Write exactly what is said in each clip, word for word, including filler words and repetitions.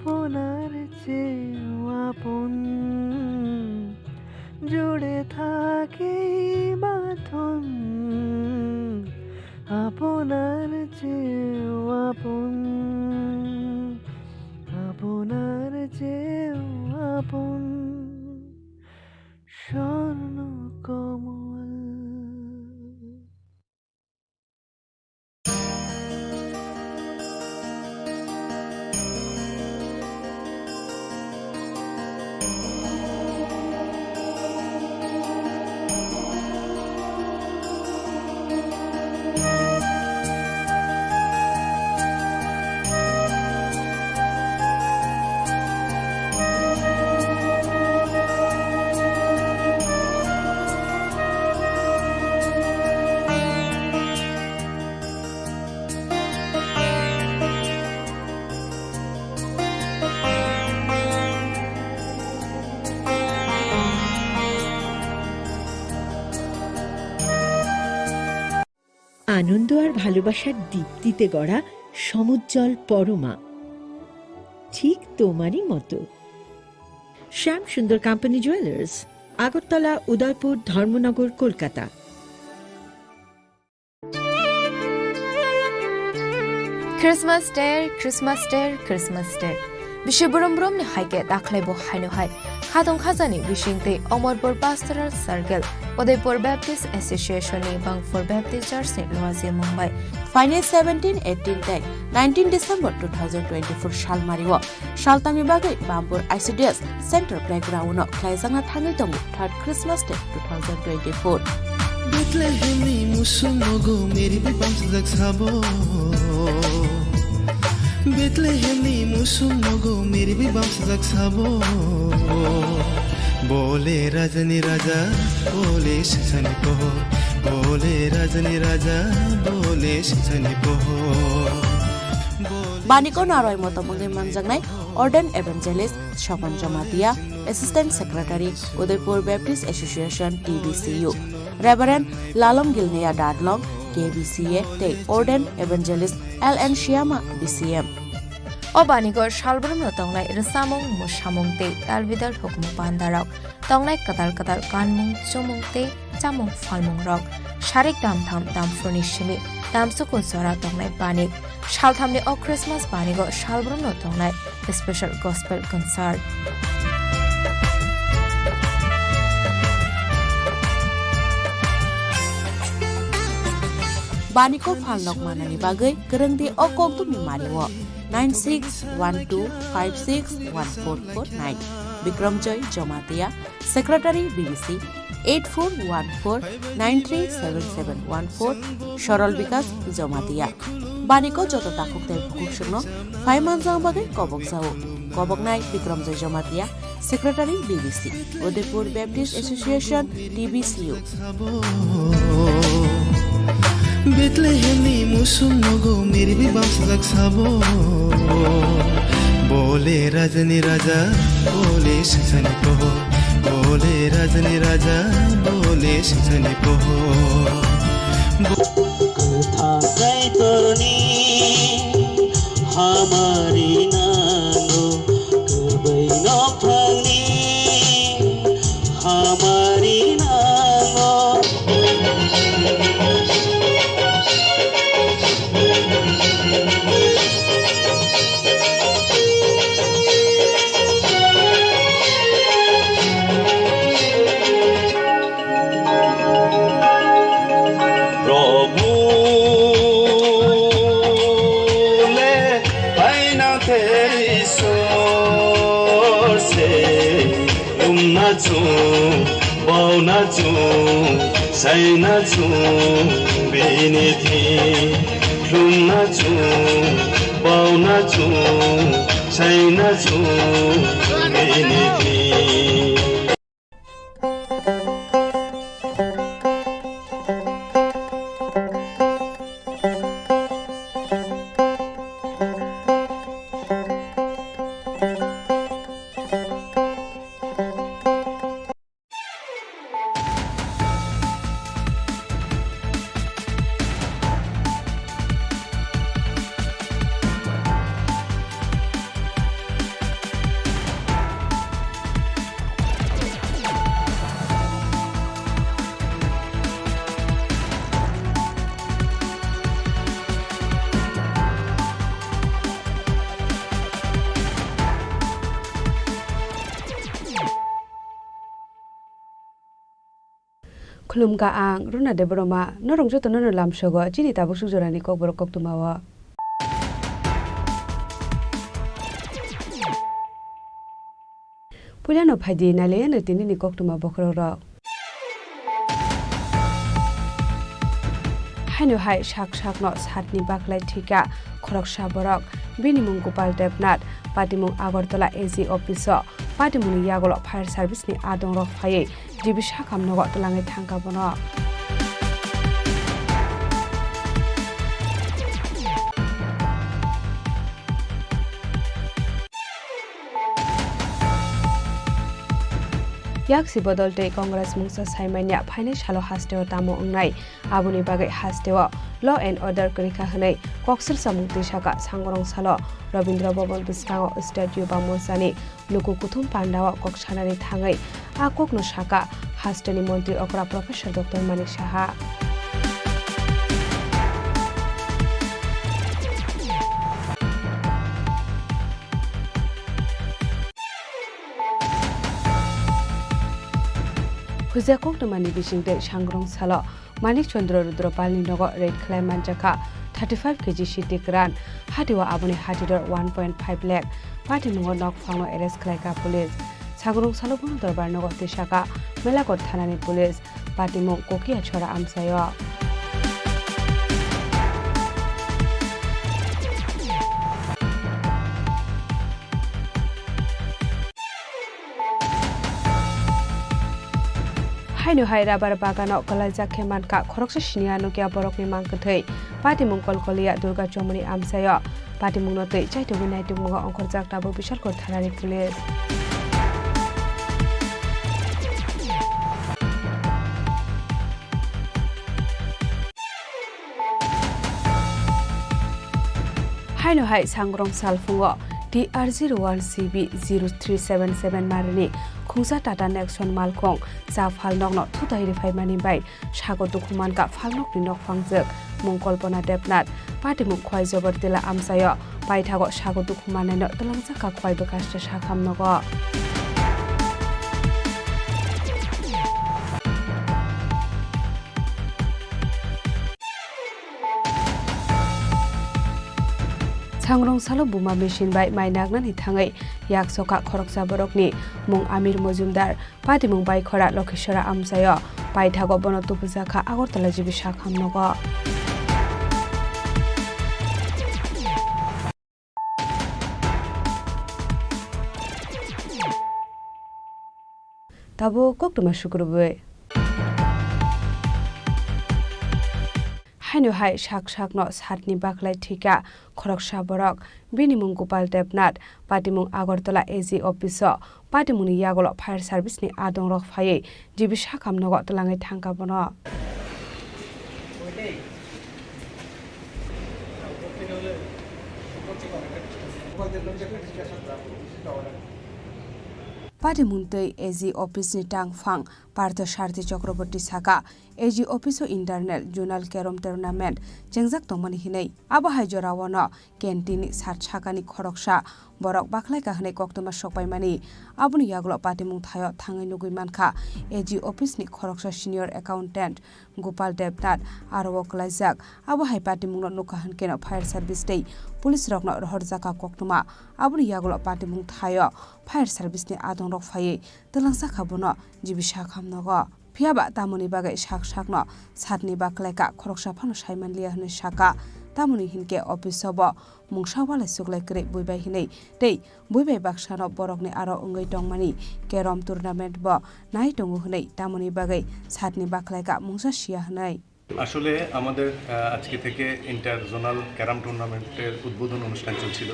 আপনার চেয়েও আপন, জুড়ে থাকে বাঁধন। আপনার চেয়েও আপন, আপনার চেয়েও আপন, স্বর্ণ কমল। আনন্দ আর ভালোবাসার দীপ্তিতে গড়া সমুজ্জ্বল পরমা, ঠিক তোমারই মতো। শ্যাম সুন্দর কোম্পানি জুয়েলার্স, আগরতলা, উদয়পুর, ধর্মনগর, Kolkata. Christmas Day, Christmas Day, Christmas Day. Bisi brum brum ni hai khe dakhwlai bo haino hai. Khatong khajani bising tei Omorpur Pastoral Circle, Udaipur Baptist Association ni Bangphor Baptist Church ni luaji mung bai. Phainai seventeen, eighteen tei nineteen December two thousand twenty-four salmari o saltamni bagwi Bangphor I C D S Center Playground o khlaijakna thangwi tongo third Christmas Day two thousand twenty-four. Bethlehemni musuk nogo meri bai bamsajak sabo. Bethlehemni musuk nogo meri bai bamsajak sabo. Bole rajani raja, bole sisani pohor. Bole rajani raja, bole sisani pohor. Bole Baniko naroi motom wngwi manjaknai Ordained Evangelist Swapan Jamatia, Assistant Secretary, Udaipur Baptist Association, T B C U, Reverend Lalom Gilneya Dadlong, K B C A, tei Ordained Evangelist L N Shyama, B C M. O banigo salbrumno tongnai rwchapmung, mwsamung tei talbidal hukumu pandarok, tongnai kwtal kwtal kanmung, chumung tei chamung phalmungrok, sarik damtham damphurni simi damsukun jora tongnai bani. Salthamni o Christmas banigo salbrumno tongnai special gospel concert. Baniko phalnok manani bagwi kwrwngdi o kokdumni mario nine six one two five six one four four nine. Bikramjoy Jamatia, Secretary B B C, eight four one four nine three seven seven one four, Sorol Bikas Jamatia. Baniko joto takhuk tei bukhuk songno phai manjak bagwi kobok jao. Koboknai Bikramjoy Jamatia, Secretary B B C, Udaipur Baptist Association, T B C U. Bethlehemni musuk nogo meri bai bamsajak sabo. Bole rajani raja, bole sisani pohor. Bole rajani raja, bole sisani pohor. Kwthar Kaitorni hamari nango, kwbwi nophangni hamari nango. Prabhu le paina te Isor se lumna chung, bauna chung, saina chung, bini thi lumna chung, bauna chung, saina chung, bini thi. Khulumkha ang Runa Debbarma, norok jotono no lamsogo chini tabuk suk jorani kokborok koktwmao. Puilano phaidi nailaiano tinini koktwma bokhorokrok. Haino hai sak sakno satni bakhlai thwikha khoroksa borok. Bini mung Gopal Debnath, patimung Agartala A G office-o. Patimungni yagulo fire service-ni adongrok phaiwi G B sakham nogo twlangwi thangkha bono. Yaksi bodol tei Congress mungsa saimanya phainai salo hasteo tamo wngnai, aboni bagwi hasteo law and order kwrwikha hwnwi koksilsamung twi sakha. Sangrong salo Rabindra Bhavan bwskango State Yuva Morchani luku kuthum pandao kok sanani thangwi a kokno sakha hasteni montri okra Professor Doctor Manik Saha. Huja koktwmani bisingtwi Sangrong salo Manik Chandra Rudra Palni nogo raid khlai manjakha thirty five K G siti kwran. Hatio aboni hatidor one point five lakh. Patimungo nokphangno arrest khlaikha police. Sangrong salo bono dorbar nogo tisakha Melagot thanani police. Patimung Kokiya Chora amchaio. Haino hai rabar bagano kwlaijak khe mankha khoroksa siniya nukya borokni mang kwthwi. Patimung Kolkoliya Durga Chomoni amchaio. Patimungno twi chaitugwi naitukmungo ongkhorjak tabuk Bishalkot thanani police. Haino hai Sangrong salphungo T R zero one C B zero three seven seven marini khungsa Tata Nexon malkhung cha phalnokno thutai rwphaimani bai sago dukhu mankha phalnokni nokphangjwk mung Kalpana Debnath, patimung Khwai Jobor Tila amchaio paithago sago dukhu mannaino twlangjakha Khwai bwkhaste sakham nogo. Sangrong salo buma machine bai mai nagnani thangwi yaksokha khoroksa borokni mung Amir Mojumdar, patimung Baikhora Lokheswara amchaio paithago bono tubujakha Agartala G B sakham nogo. Tabuk koktwma sukrubwi. Haino hai sak sakno satni bakhlai thwikha khoroksa borok. Bini mung Gopal Debnath, patimung Agartala A G office-o. Patimungni yagulo fire service-ni adongrok phaiwi G B sakham nogo twlangwi thangkha bono. Patimung twi A G office-ni tangphang Partha Sarthi Chakraborty sakha, A G office-o internal zonal carrom tournament chengjak tongmani hinwi. Abo hai jorao no canteen-ni sat sakani khoroksa borok bakhlaikha hwnwi koktwma sokpaimani. Aboni yagulo patimung thaio thangwi nugwi mankha A G office-ni khoroksa senior accountant Gopal Debnath aro o kwlaijak. Abo hai patimungno nukha hwnkhe no fire service tei police rokno rohorjakha koktwma. Aboni yagulo patimung thaio fire service-ni adongrok phaiwi twlangjakha bono G B sakham nogo. Phiyaba tamoni bagwi sak sakno satni bakhlaikha khoroksa phano saimanliya hwnwi sakha. Tamoni hinkhe office-o bo mungsa walai suklai kwrwi bui bai hinwi tei bui bai baksano borokni aro wngwi tongmani carrom tournament bo nai tongo hwnwi tamoni bagwi satni bakhlaikha mungsa siya hwnwi. আসলে আমাদের, আহ, আজকে থেকে inter zonal carrom টুর্নামেন্টের উদ্বোধন অনুষ্ঠান চলছিল।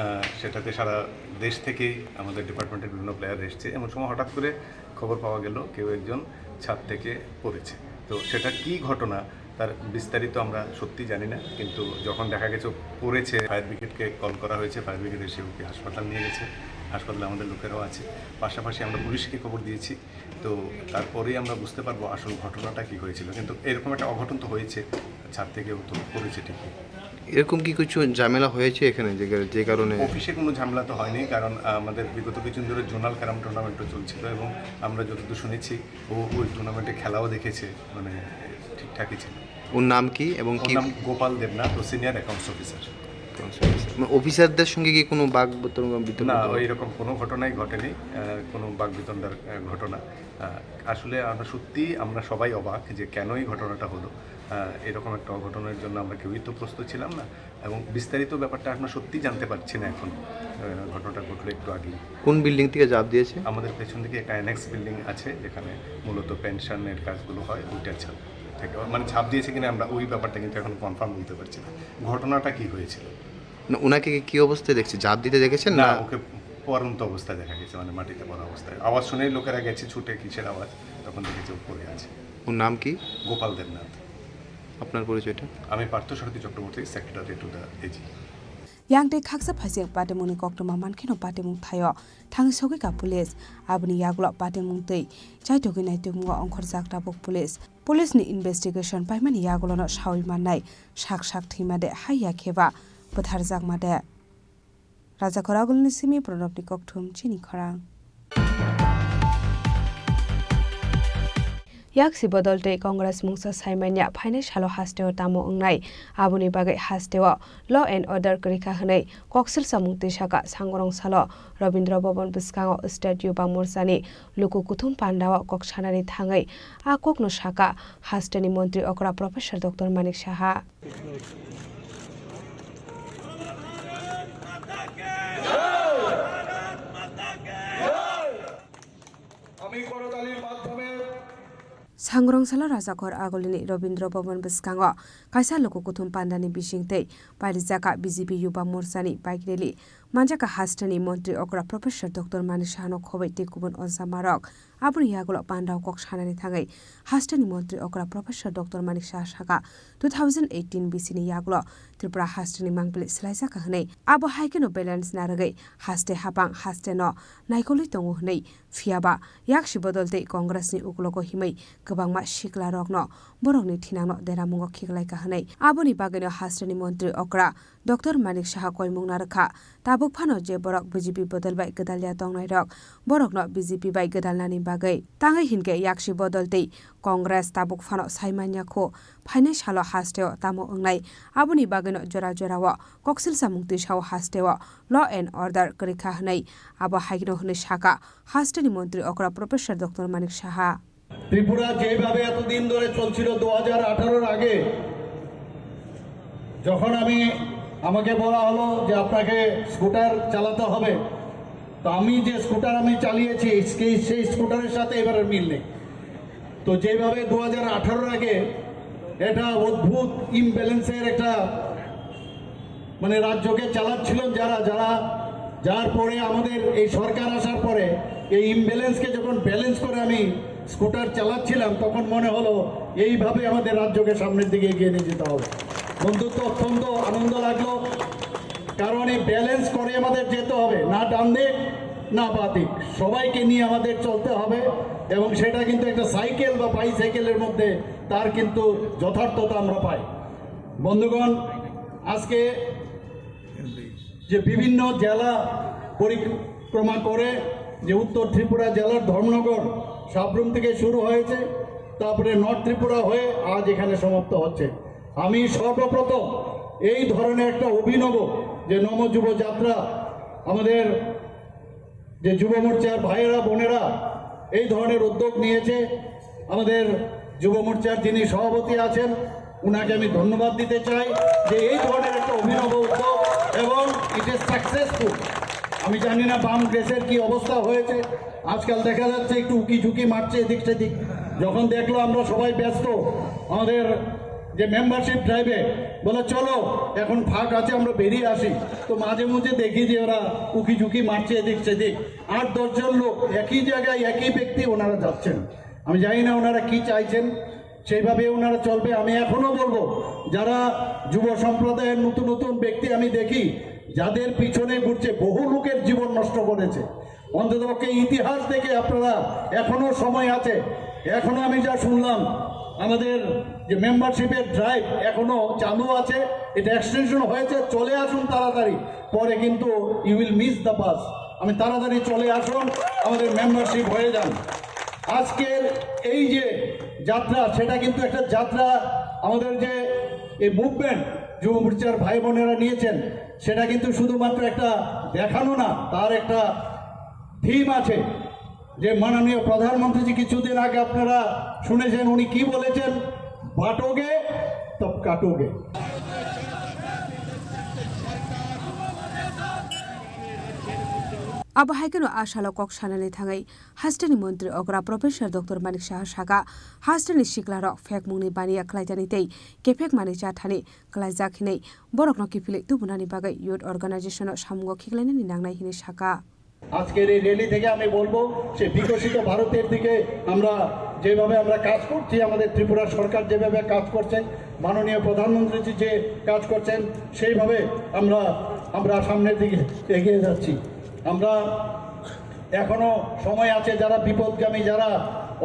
আহ, সেটাতে সারা দেশ থেকেই আমাদের ডিপার্টমেন্টের বিভিন্ন প্লেয়ার এসছে। এমন সময় হঠাৎ করে খবর পাওয়া গেল কেউ একজন ছাদ থেকে পড়েছে। তো সেটা কী ঘটনা, তার বিস্তারিত আমরা সত্যি জানি না, কিন্তু যখন দেখা গেছে ও পড়েছে, ফায়ার ব্রিগেডকে কল করা হয়েছে, ফায়ার ব্রিগেড এসে ওকে হাসপাতাল নিয়ে গেছে, হাসপাতালে আমাদের লোকেরাও আছে। পাশাপাশি আমরা পুলিশকে খবর দিয়েছি। তো তারপরেই আমরা বুঝতে পারবো আসল ঘটনাটা কি হয়েছিল। কিন্তু এরকম একটা অঘটন তো হয়েছে, ছাদ থেকে ও তো পড়েছে ঠিকই। এরকম কি কিছু ঝামেলা হয়েছে এখানে, যে কার-, যে কারণে? অফিসে কোনো ঝামেলা তো হয়নি, কারণ আমাদের বিগত কিছুদিন ধরে জোনাল ক্যারাম টুর্নামেন্টও চলছিল এবং আমরা যতদূর শুনেছি, ও ওই টুর্নামেন্টে খেলাও দেখেছে, মানে ঠিকঠাকই ছিল। ওর নাম কি এবং ওর কি? নাম গোপাল দেবনাথ, ও সিনিয়র অ্যাকাউন্টস অফিসার। মানে, অফিসারদের সঙ্গে কি কোনো বাক বিতর্ক, বিতর্ক না, হতো? ওই রকম কোনো ঘটনাই ঘটেনি, আহ, কোনো বাকবিতণ্ডার আহ, ঘটনা। আহ, আসলে আমরা সত্যি, আমরা সবাই অবাক যে কেন এই ঘটনাটা হলো। আহ, এরকম একটা অঘটনের জন্য আমরা কেউই তো প্রস্তুত ছিলাম না, এবং বিস্তারিত ব্যাপারটা আমরা সত্যি জানতে পারছি না এখন। আহ, ঘটনাটা ঘটলো একটু আগেই। কোন বিল্ডিং থেকে ঝাঁপ দিয়েছে? আমাদের পেছন দিকে একটা অ্যানেক্স বিল্ডিং আছে, যেখানে মূলত পেনশনের কাজগুলো হয়, ওইটা ছাদ থেকে, মানে, ঝাঁপ দিয়েছে কিনা আমরা ওই ব্যাপারটা কিন্তু এখন কনফার্ম বলতে পারছি না, ঘটনাটা কি হয়েছিল। না, ওনাকে কি, কি অবস্থায় দেখছে? ঝাঁপ দিতে দেখেছেন না, না? ওকে পড়ন্ত অবস্থায় দেখা গেছে, মানে মাটিতে পড়া অবস্থায়। আওয়াজ শুনেই লোকেরা গেছে ছুটে, কিসের আওয়াজ, তখন দেখেছে ও পড়ে আছে। ওর নাম কি? গোপাল দেবনাথ। আপনার পরিচয়টা? আমি Partha Sarathi Chakraborty, secretary to the AG. Yang tei khaksa phaising patimungni koktwma mankheno patimung thaio thang sogwi ka police. Aboni yagulo patimung twi chaitogwi naitugmungo ongkhorjak tabuk police. Police ni investigation paimani yagulono sawi mannai sak sak thwima de hai ya khe ba bwtharjakma de. Rajakhor Agulni simi Pranabni kokthum chini khorang. Yaksi bodol tei Congress mungsa saimanya phainai salo hasteo tamo wngnai, aboni bagwi hasteo law and order kwrwikha hwnwi koksil samung twi saka. Sangrong salo Rabindra Bhavan bwskango State Yuba Morchani luku kuthum pandao kok sanani thangwi a kokno saka hasteni montri okra Professor Doctor Manik Saha. আমি করতালির মাধ্যমে Sangrong salo Rajakhor Agulini Rabindra Bhavan bwskango kaisa luku kuthum pandani bising tei pairijaka B J P Yuba Morchani bike rally. Manjaka hasteni montri okra Professor Doctor Manik Sahano khoboi tei kubun onsamarok. Aboni yagulo pandao kok sanani thangwi hasteni montri okra Professor Doctor Manik Saha saka, two thousand eighteen bisini yagulo Tripura hasteni mangpili swlaijaka hwnwi. Abo hai kheno balance narwgwi haste hapang hasteno naikolwi tongo hwnwi. Phiyaba yaksi bodol tei Congressni uklogo himwi kwbangma siklarokno borokni thinangno deramungo khiklaika hwnwi. Aboni bagwino hasteni montri okra Doctor Manik Saha koimung narwkha. Tabuk phano je borok B J P bodol bai gwdalya tongnairok, borokno B J P bai gwdalnani bagwi. Tangwi hinkhe yaksi bodol tei Congress tabuk phano sai manya kho, phainai salo hasteo tamo wngnai. Aboni bagwino jora jorao koksil samung twisao hasteo law and order kwrwikha hwnwi. Abo haino hwnwi saka hasteni montri okra Professor Doctor Manik Saha. Tripura যেভাবে এতদিন ধরে চলছিল, দু হাজার আঠারোর আগে যখন আমি, আমাকে বলা হলো যে আপনাকে স্কুটার চালাতে হবে, তো আমি যে স্কুটার আমি চালিয়েছি, সেই, সেই স্কুটারের সাথে এবারের মিল নেই। তো যেভাবে দু হাজার আঠারোর আগে এটা অদ্ভুত ইমব্যালেন্সের একটা, মানে, রাজ্যকে চালাচ্ছিলেন যারা, যারা, যার পরে আমাদের এই সরকার আসার পরে এই ইমব্যালেন্সকে যখন ব্যালেন্স করে আমি স্কুটার চালাচ্ছিলাম, তখন মনে হলো এইভাবে আমাদের রাজ্যকে সামনের দিকে এগিয়ে নিয়ে যেতে হবে। বন্ধুত্ব অত্যন্ত আনন্দ লাগলো, কারণ এই ব্যালেন্স করে আমাদের যেতে হবে, না ডান দিক না বাঁ দিক, সবাইকে নিয়ে আমাদের চলতে হবে। এবং সেটা কিন্তু একটা সাইকেল বা বাইসাইকেলের মধ্যে তার কিন্তু যথার্থতা আমরা পাই। বন্ধুগণ, আজকে যে বিভিন্ন জেলা পরিক্রমা করে যে উত্তর ত্রিপুরা জেলার ধর্মনগর সাব্রুম থেকে শুরু হয়েছে, তারপরে নর্থ ত্রিপুরা হয়ে আজ এখানে সমাপ্ত হচ্ছে। আমি সর্বপ্রথম এই ধরনের একটা অভিনব যে নম যুব যাত্রা, আমাদের যে যুব মোর্চার ভাইয়েরা বোনেরা এই ধরনের উদ্যোগ নিয়েছে, আমাদের যুব মোর্চার যিনি সভাপতি আছেন, ওনাকে আমি ধন্যবাদ দিতে চাই যে এই ধরনের একটা অভিনব উদ্যোগ এবং ইট ইজ সাকসেসফুল। আমি জানি না বাম গ্রেসের কি অবস্থা হয়েছে, আজকাল দেখা যাচ্ছে একটু উকি ঝুঁকি মারছে এদিক সেদিক। যখন দেখলো আমরা সবাই ব্যস্ত, আমাদের যে মেম্বারশিপ ড্রাইভে বলে, "চলো, এখন ফাঁক আছে, আমরা বেরিয়ে আসি।" তো মাঝে মধ্যে দেখি যে ওরা উকি ঝুঁকি মারছে এদিক সেদিক। আট দশ জন লোক একই জায়গায়, একই ব্যক্তি ওনারা যাচ্ছেন। আমি জানি না ওনারা কি চাইছেন, সেইভাবে ওনারা চলবে। আমি এখনো বলবো, যারা যুব সম্প্রদায়ের নতুন নতুন ব্যক্তি আমি দেখি, যাদের পিছনে ঘুরছে, বহু লোকের জীবন নষ্ট করেছে। অন্ততপক্ষে ইতিহাস দেখে আপনারা, এখনো সময় আছে। এখনো আমি যা শুনলাম, আমাদের যে মেম্বারশিপের ড্রাইভ এখনো চালু আছে, এটা এক্সটেনশন হয়েছে, চলে আসুন তাড়াতাড়ি, পরে কিন্তু you will miss the bus। আমি তাড়াতাড়ি চলে আসুন, আমাদের মেম্বারশিপ হয়ে যান। আজকের এই যে যাত্রা, সেটা কিন্তু একটা যাত্রা। আমাদের যে এই মুভমেন্ট যুব মোর্চার ভাই বোনেরা নিয়েছেন, সেটা কিন্তু শুধুমাত্র একটা দেখানো না, তার একটা থিম আছে। যে মাননীয় প্রধানমন্ত্রীজি কিছুদিন আগে আপনারা শুনেছেন উনি কি বলেছেন, "বাটোগে তব কাটোগে।" Abo hai kheno a salo kok sanani thangwi hasteni montri okra Professor Doctor Manik Saha saka, hasteni siklarok phekmungni baniya khlaitani tei kephek manwi chathani klaijak hinwi borokno kiphilwi tubunani bagwi youth organization-o samungo khiklainani nangnai hinwi saka. আজকের এই র্যালি থেকে আমি বলবো, সে বিকশিত ভারতের দিকে আমরা যেভাবে আমরা কাজ করছি, আমাদের ত্রিপুরা সরকার যেভাবে কাজ করছে, মাননীয় প্রধানমন্ত্রীজি যে কাজ করছেন, সেইভাবে আমরা, আমরা সামনের দিকে এগিয়ে যাচ্ছি। আমরা এখনো সময় আছে, যারা বিপথগামী, যারা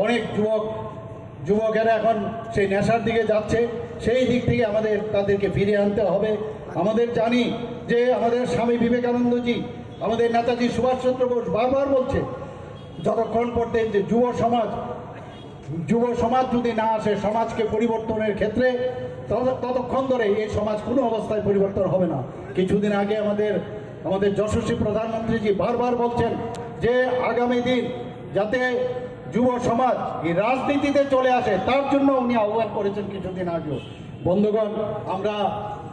অনেক যুবক যুবকেরা এখন সেই নেশার দিকে যাচ্ছে, সেই দিক থেকে আমাদের তাদেরকে ফিরিয়ে আনতে হবে। আমাদের জানি যে আমাদের স্বামী বিবেকানন্দজি, আমাদের নেতাজি সুভাষচন্দ্র বোস বারবার বলছে, যতক্ষণ পর্যন্ত যুব সমাজ, যুব সমাজ যদি না আসে সমাজকে পরিবর্তনের ক্ষেত্রে, তত-, ততক্ষণ ধরে এই সমাজ কোনো অবস্থায় পরিবর্তন হবে না। কিছুদিন আগে আমাদের, আমাদের যশস্বী প্রধানমন্ত্রীজি বারবার বলছেন যে আগামী দিন যাতে যুব সমাজ এই রাজনীতিতে চলে আসে, তার জন্য উনি আহ্বান করেছেন কিছুদিন আগেও। বন্ধুগণ, আমরা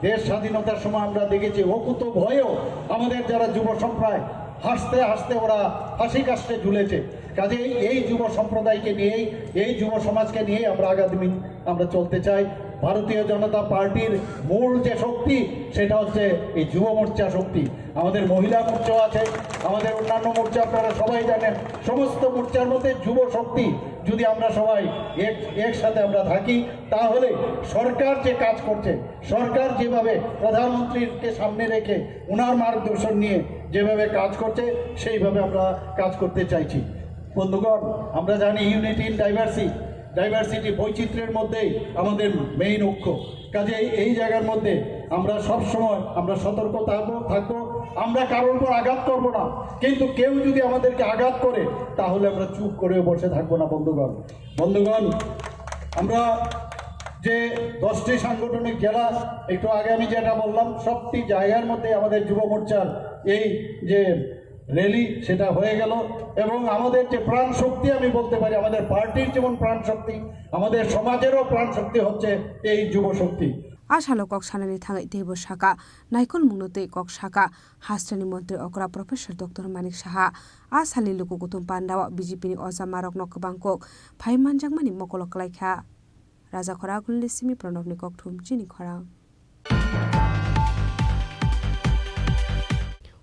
দেশ স্বাধীনতার সময় আমরা দেখেছি অকুত ভয়েও আমাদের যারা যুব সম্প্রদায় হাসতে হাসতে ওরা ফাঁসি কাষ্ঠে ঝুলেছে। কাজেই এই যুব সম্প্রদায়কে নিয়েই, এই যুব সমাজকে নিয়েই আমরা আগামী দিন আমরা চলতে চাই। ভারতীয় জনতা পার্টির মূল যে শক্তি, সেটা হচ্ছে এই যুব মোর্চা শক্তি। আমাদের মহিলা মোর্চা আছে, আমাদের অন্যান্য মোর্চা আপনারা সবাই জানেন। সমস্ত মোর্চার মধ্যে যুব শক্তি যদি আমরা সবাই এক, একসাথে আমরা থাকি, তাহলে সরকার যে কাজ করছে, সরকার যেভাবে প্রধানমন্ত্রীকে সামনে রেখে ওনার মার্গদর্শন নিয়ে যেভাবে কাজ করছে, সেইভাবে আমরা কাজ করতে চাইছি। বন্ধুগণ, আমরা জানি unity in diversity, diversity, বৈচিত্র্যের মধ্যেই আমাদের মেইন ঐক্য। কাজেই এই জায়গার মধ্যে আমরা সব সময় আমরা সতর্ক থাকবো, থাকবো। আমরা কারোর উপর আঘাত করব না, কিন্তু কেউ যদি আমাদেরকে আঘাত করে, তাহলে আমরা চুপ করে বসে থাকবো না। বন্ধুগণ, বন্ধুগণ, আমরা যে দশটি সাংগঠনিক জেলা, একটু আগে আমি যেটা বললাম, সবটি জায়গার মধ্যে আমাদের যুব মোর্চার এই যে র্যালি, সেটা হয়ে গেল। এবং আমাদের যে প্রাণ শক্তি, আমি বলতে পারি, আমাদের পার্টির যেমন প্রাণ শক্তি, আমাদের সমাজেরও প্রাণ শক্তি হচ্ছে এই যুব শক্তি। A salo kok sanani thangwi teibo saka, naikolmungno tei kok saka, hasteni montri okra Professor Doctor Manik Saha. A salni luku kuthum pandao B J P ni ojamarokno kwbang kok phai manjakmani mokolo kwlaikha. Raja Khora Agulni simi Pranobni kokthum chini khorang.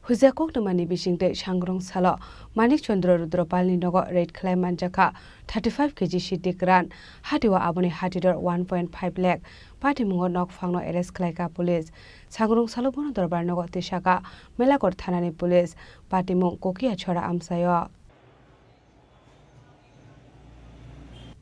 Huijak koktwmani bisingtwi sangrong salo Manik Chandra Rudra Palni nogo raid khlai manjakha thirty five K G siti kwran. Hatio aboni hatidor one point five lakh. Patimungo nokphangno arrest khlaikha police. Sangrong salo bono dorbar nogo tisaka Melakor thanani police. Patimung Kokiya Chhora amchaio.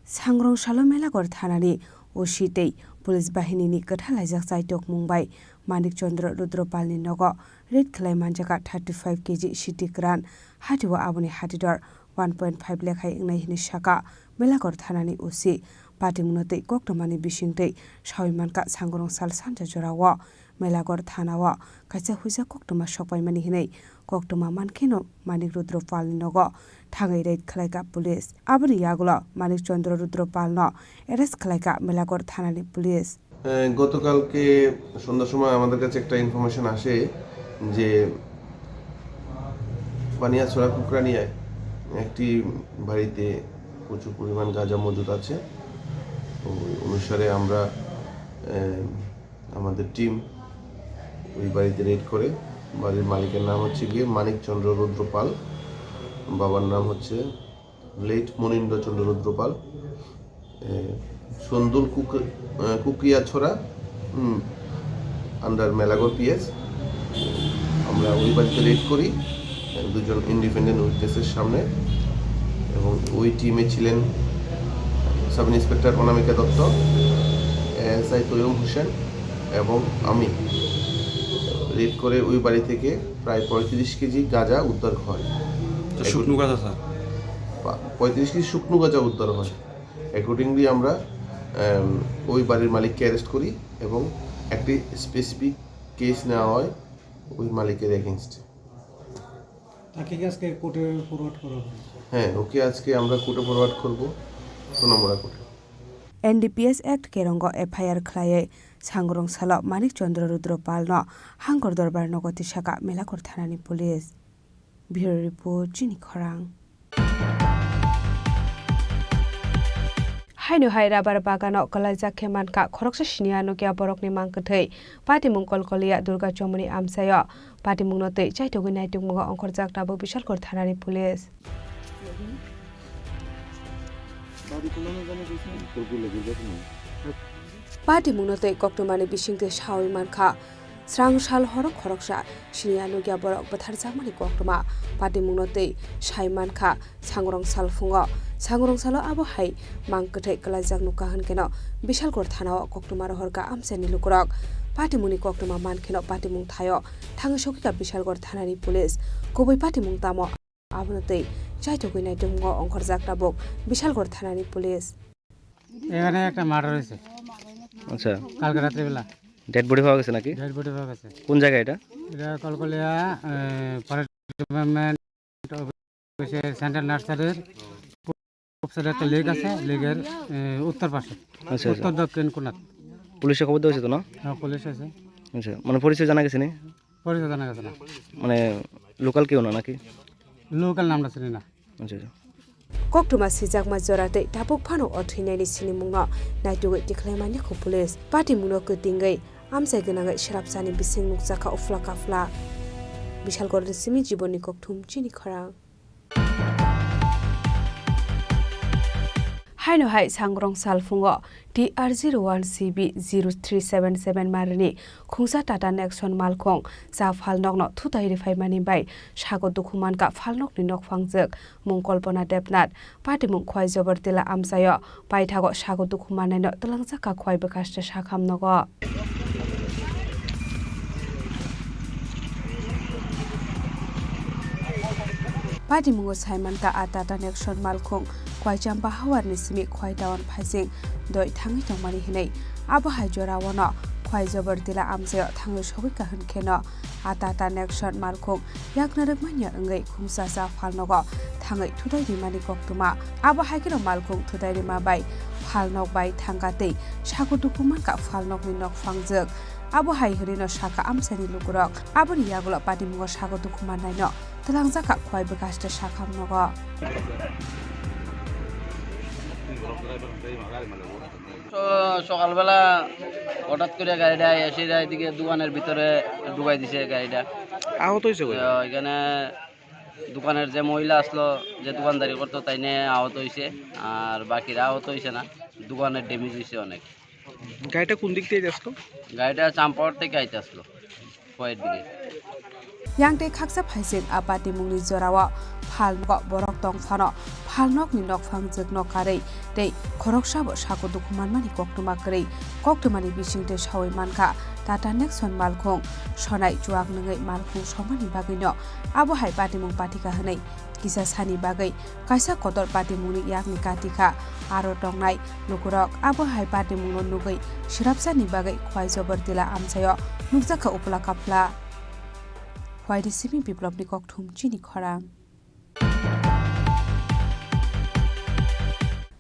Sangrong salo Melakor thanani O C tei police bahinini kwthalaijak chaitokmung bai Manik Chandra Rudra Palni nogo raid khlai manjakha thirty five K G siti kwran. Hatio aboni hatidor one point five lakh hai wngnai hinwi saka Melakor thanani O C. Patimungno tei koktwmani bisingtwi sawi mankha sangrong sal sanja jorao. Melakor thanao kaisa huijak koktwma sokpaimani hinwi koktwma mankheno Manik Rudra Palni nogo thangwi raid khlaikha police. Aboni yagulo Manik Chandra Rudra Palno arrest khlaikha Melakor thanani police. এ, গতকালকে সন্ধ্যার সময় আমাদের কাছে একটা ইনফরমেশন আসে যে বানিয়াছড়া কুকরানিয়ায় একটি বাড়িতে প্রচুর পরিমাণ গাঁজা মজুদ আছে। তো ওই অনুসারে আমরা, এ, আমাদের টিম ওই বাড়িতে রেড করে। বাড়ির মালিকের নাম হচ্ছে গিয়ে মানিক চন্দ্র রুদ্র পাল, বাবার নাম হচ্ছে লেট মনীন্দ্র চন্দ্র রুদ্র পাল, এ, সন্দুল কুক-, এ, কুকিয়াছড়া, হুম, আন্ডার মেলাগড় পিএস। আমরা ওই বাড়িতে রেড করি, এ, দুজন ইন্ডিপেন্ডেন্ট উইটনেসের সামনে, এবং ওই টিমে ছিলেন সাব ইন্সপেক্টর অনামিকা দত্ত, এএসআই তৈয়ব হোসেন এবং আমি রেড করে ওই বাড়ি থেকে প্রায় পঁয়ত্রিশ কেজি গাঁজা উদ্ধার হয়। তো শুকনো গাঁজা, স্যার? পা-, পঁয়ত্রিশ কেজি শুকনো গাঁজা উদ্ধার হয়। অ্যাকর্ডিংলি আমরা, এম, ওই বাড়ির মালিককে অ্যারেস্ট করি এবং একটি স্পেসিফিক কেস নেওয়া হয় ওই মালিকের এগেইনস্টে। তাকে কি আজকে কোর্টে ফরওয়ার্ড করা হবে? হ্যাঁ, ওকে আজকে আমরা কোর্টে ফরওয়ার্ড করব সোনামুড়া কোর্টে। N D P S Act kerongo F I R khlaiwi Sangrong salo Manik Chandra Rudra Palno Hangkor Dorbar nogo tisaka Melakor thanani police. Bureau Report, Chini Khorang. Haino hai rabar bagano kwlaijak khe mankha khoroksa siniya nukya borokni mang kwthwi. Patimung Kolkolia Durga Chomoni amchaio. Patimungno twi chaitugwi naitukmungo ongkhorjak tabuk Bishalkor thanani police. Patimungno twi koktwmani bisingtwi sawi mankha. Srang sal horo khoroksa siniya nukya borok bwtharjakmani koktwma. Patimungno twi sai mankha Sangrong sal phungo. Sangrong salo abo hai mang kwthwi kwlaijak nukha hwnkhe no Bishalkor thanao koktwma rohorkha amchaini lukurok. Patimungni koktwma mankheno patimung thaio thangwi sokikha Bishalkor thanani police. Kubui patimung tamo? Abono twi chaitugwi naitukmungo ongkhorjak tabuk Bishalkor thanani police. এখানে একটা মার্ডার হয়েছে। আচ্ছা। কালকে রাত্রিবেলা। Dead body পাওয়া গেছে নাকি? Dead body পাওয়া গেছে। কোন জায়গা এটা? এটা কলকলিয়া, এ, ফরেস্ট ডিপার্টমেন্ট অফিসের সেন্ট্রাল নার্সারির পূব সাইডে একটা লেক আছে, লেকের, এ, উত্তর পাশে। আচ্ছা, আচ্ছা। উত্তর দক্ষিণ কোণাত। পুলিশে খবর দেওয়া হয়েছে তো না? হ্যাঁ, পুলিশ আছে। আচ্ছা, মানে পরিচয় জানা গেছে নি? পরিচয় জানা গেছে না। মানে লোকাল কেউ না নাকি? লোকাল নামটা চিনি না। আচ্ছা, আচ্ছা। Koktwma sijakma jora tei tabuk phano o thwinaini sinimungno naitugwi tikhlai manya kho police. Patimungno kwtingwi amchai gwnangwi srapsani bising nukjakha uphla kaphla. Bishalkorni simi Jibonni Kokthum, Chini Khorang. Haino hai Sangrong salphungo T R zero one C B zero three seven seven marini khungsa Tata Nexon malkhung cha phalnokno thutai riphaimani bai sago dukhu mankha phalnokni nokphangjwk mung Kalpana Debnath. Patimung Khwai Jobor Tila amchaio paithago sago dukhu mannaino twlangjakha Khwai bwkhaste sakham nogo. Patimungo saimankha a Tata Nexon malkhung Khwai Champa hawarni simi Khwai town phaising doi thangwi tongmani hinwi. Abo hai jorao no Khwai Jobor Tila amchaio thangwi sogwi kahwn kheno a Tata Nexon malkhung yakna rwkmanya wngwi khungsa cha phalnogo thangwi thutai rimani koktwma. Abo hai kheno malkhung thutai rima bai phalnok bai thangkha tei sago dukhu mankha phalnokni nokphangjwk. Abo hai hwnwino sakha amchaini lukurok. Aboni yagulo patimungo sago dukhu mannaino twlangjakha Khwai bwkhaste sakham nogo. তো সকালবেলা হঠাৎ করে গাড়িটা এসে যায়, এদিকে দোকানের ভিতরে ঢুকাই দিছে গাড়িটা। আহত হয়েছে কয়জন? তো এখানে দোকানের যে মহিলা আসলো, যে দোকানদারি করতো, তাই নিয়ে আহত হয়েছে, আর বাকিরা আহত হয়েছে না। দোকানের ড্যামেজ হয়েছে অনেক। গাড়িটা কোন দিক থেকে আসতো? গাড়িটা চাম্পাওয়ার থেকে আইতে আসলো। Yang tei khaksa phaising a patimungni jorao phalnogo borok tong phano phalnokni nokphangjwkno karwi tei khoroksabo sago dukhu manmani koktwma kwrwi. Koktwmani bisingtwi sawi mankha Tata Nexon malkhung sonai chuak nwngwi malkhung somani bagwino abo hai patimung pathikha hwnwi kisa sani bagwi kaisa kotor patimungni yakni katikha. Aro tongnai lukurok abo hai patimungno nugwi swrapsani bagwi Khwai Jobor Tila amchaio nukjakha uphla kaphla. Khwai ni simi Biplopni Kokthum, Chini Khorang.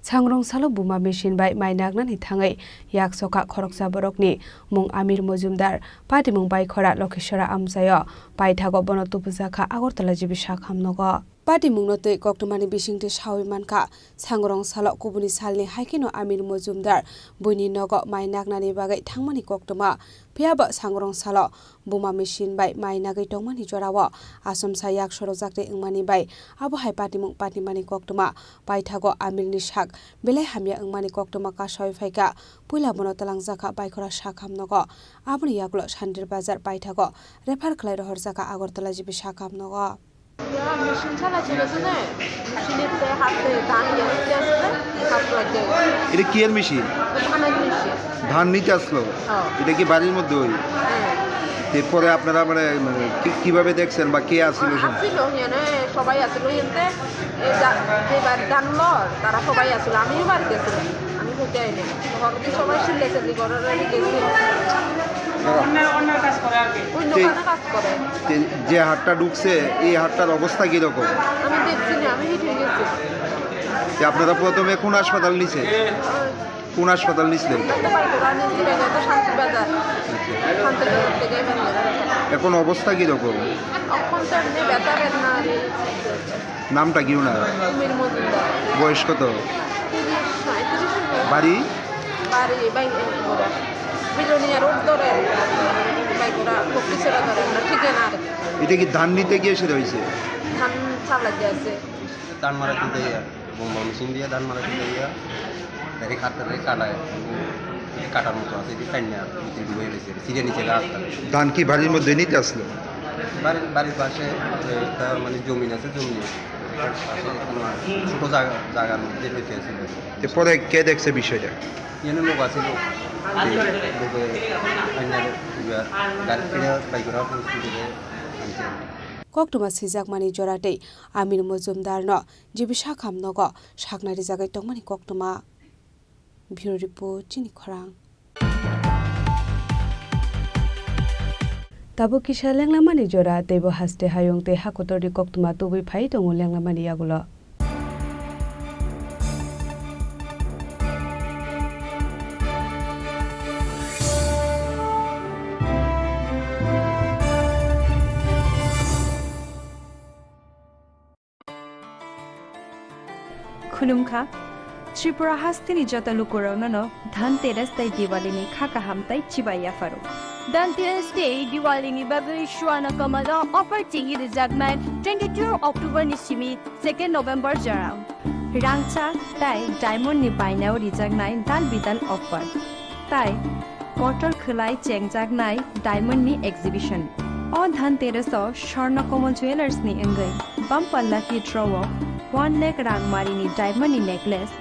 Sangrong salo buma machine bai mai nagnani thangwi yaksokha khoroksa borokni mung Amir Mojumdar, patimung Baikhora Lokhesora amchaio paithago bono tubujakha Agartala G B sakham nogo. Patimungno twi koktwmani bisingtwi sawi mankha, Sangrong salo kubuni salni hai kheno Amir Mojumdar buini nogo mai nagnani bagwi thangmani koktwma. Phiyaba Sangrong salo buma machine bai mai nagwi tongmani jorao asomsa yak sorokjakti wngmani bai abo hai patimung patimani koktwma. Paithago Amirni sak belai hamya wngmani koktwma kasawi phaikha. Puila bono twlangjakha Baikhora sakham nogo. Aboni yagulo Sandir Bazar paithago refer khlai rohorjakha Agartala G B sakham nogo. ইয়া, মেশিন চালাচ্ছিল শুনে, মেশিনের যে হাতে ধান ইয়ে হচ্ছে আসলে, হাত লাগে। এটা কি এর মেশিন? ধানের মেশিন। ধান নিতে আসলো? হ্যাঁ। এটা কি বাড়ির মধ্যে ওই? হ্যাঁ। এরপরে আপনারা মানে, মানে কি-, কিভাবে দেখছেন বা কে আসছিল? আসছিল, এখানে সবাই আসছিল, এতে এই যা-, যে বাড়ির ধান লর, তারা সবাই আসছিল, আমিও বাড়িতে ছিলাম। আমি হতে আইনি। ঘরে তো সবাই চিল্লাচিল্লি করার আগে গেছি। অন্য, অন্য কাজ করে আর কি। অন্য যে, কাজে কাজ করে। যে, যে হাটটা ঢুকছে, এই হাটটার অবস্থা কিরকম? আমি দেখছি না, আমি হেঁটে গেছি। যে আপনারা প্রথমে কোন হাসপাতাল নিছে? কোন হাসপাতাল নিছিলেন? এটা তো বাইকুড়া নিছি, এটা তো শান্তিবাজার। আচ্ছা। শান্তিবাজার থেকে এখানে। এখন অবস্থা কিরকম? এখন তো এমনি ব্যথা বেদনা। নামটা কি ওনার? কুমির মজুমদার। বয়স কত? তিরিশ, সাঁইত্রিশ হবে। বাড়ি? বাড়ি বাইকুড়া। বিলোনিয়া রোড ধরে বাইকুড়া, বকরিছড়া ধরে, আমরা ঠিকানা আর কি। এটা কি ধান নিতে গিয়ে সেটা হয়েছে? ধান চালা গিয়ে আছে। ধান মারা দিতে গিয়া, বোমা মেশিন দিয়ে ধান মারা দিতে গিয়া, এই হাতটারে কাটায়, এই কাটার মতো আছে, এই টাইনা ভিতরে ঢুকে গেছে, সিঁড়ি নিচে রাস্তা। ধান কি বাড়ির মধ্যে নিতে আসলো? বাড়ির, বাড়ির পাশে একটা মানে জমিন আছে, জমিন পাশে কোনো ছোট জায়গা, জায়গার মধ্যে নিতে আসলো। এরপরে কে দেখছে বিষয়টা? এনে লোক আছে, লোক, এই লোকে আইনার ইয়া, গাড়ি ফিরে বাইক করা পরিস্থিতিতে আনছে। Koktwma swijakmani jora tei Amir Mojumdarno G B Sakham nogo sakna rijagwi tongmani koktwma. Bureau Report, Chini Khorang. Tabuk kisa lenglamani jora, teibo haste hayung tei hakotorni koktwma tubui phai tongo lenglamani yagulo. Khulumkha, Tripura hasteni joto lukurokno no Dhanteras tei Diwali ni kha kaham tei chibai yapharo. Dhanteras tei Diwali ni bagwi Swarna Kamal o offer chengwi rijaknai twenty-two October ni simi second November jora. Rangchak tei diamond ni bainao rijaknai dal bidal offer. Tai kotor khwlai chengjaknai diamond ni exhibition. O Dhanteras o Swarna Kamal Jewellers ni wngwi bumper lucky draw o one lakh rang mari ni diamond ni necklace,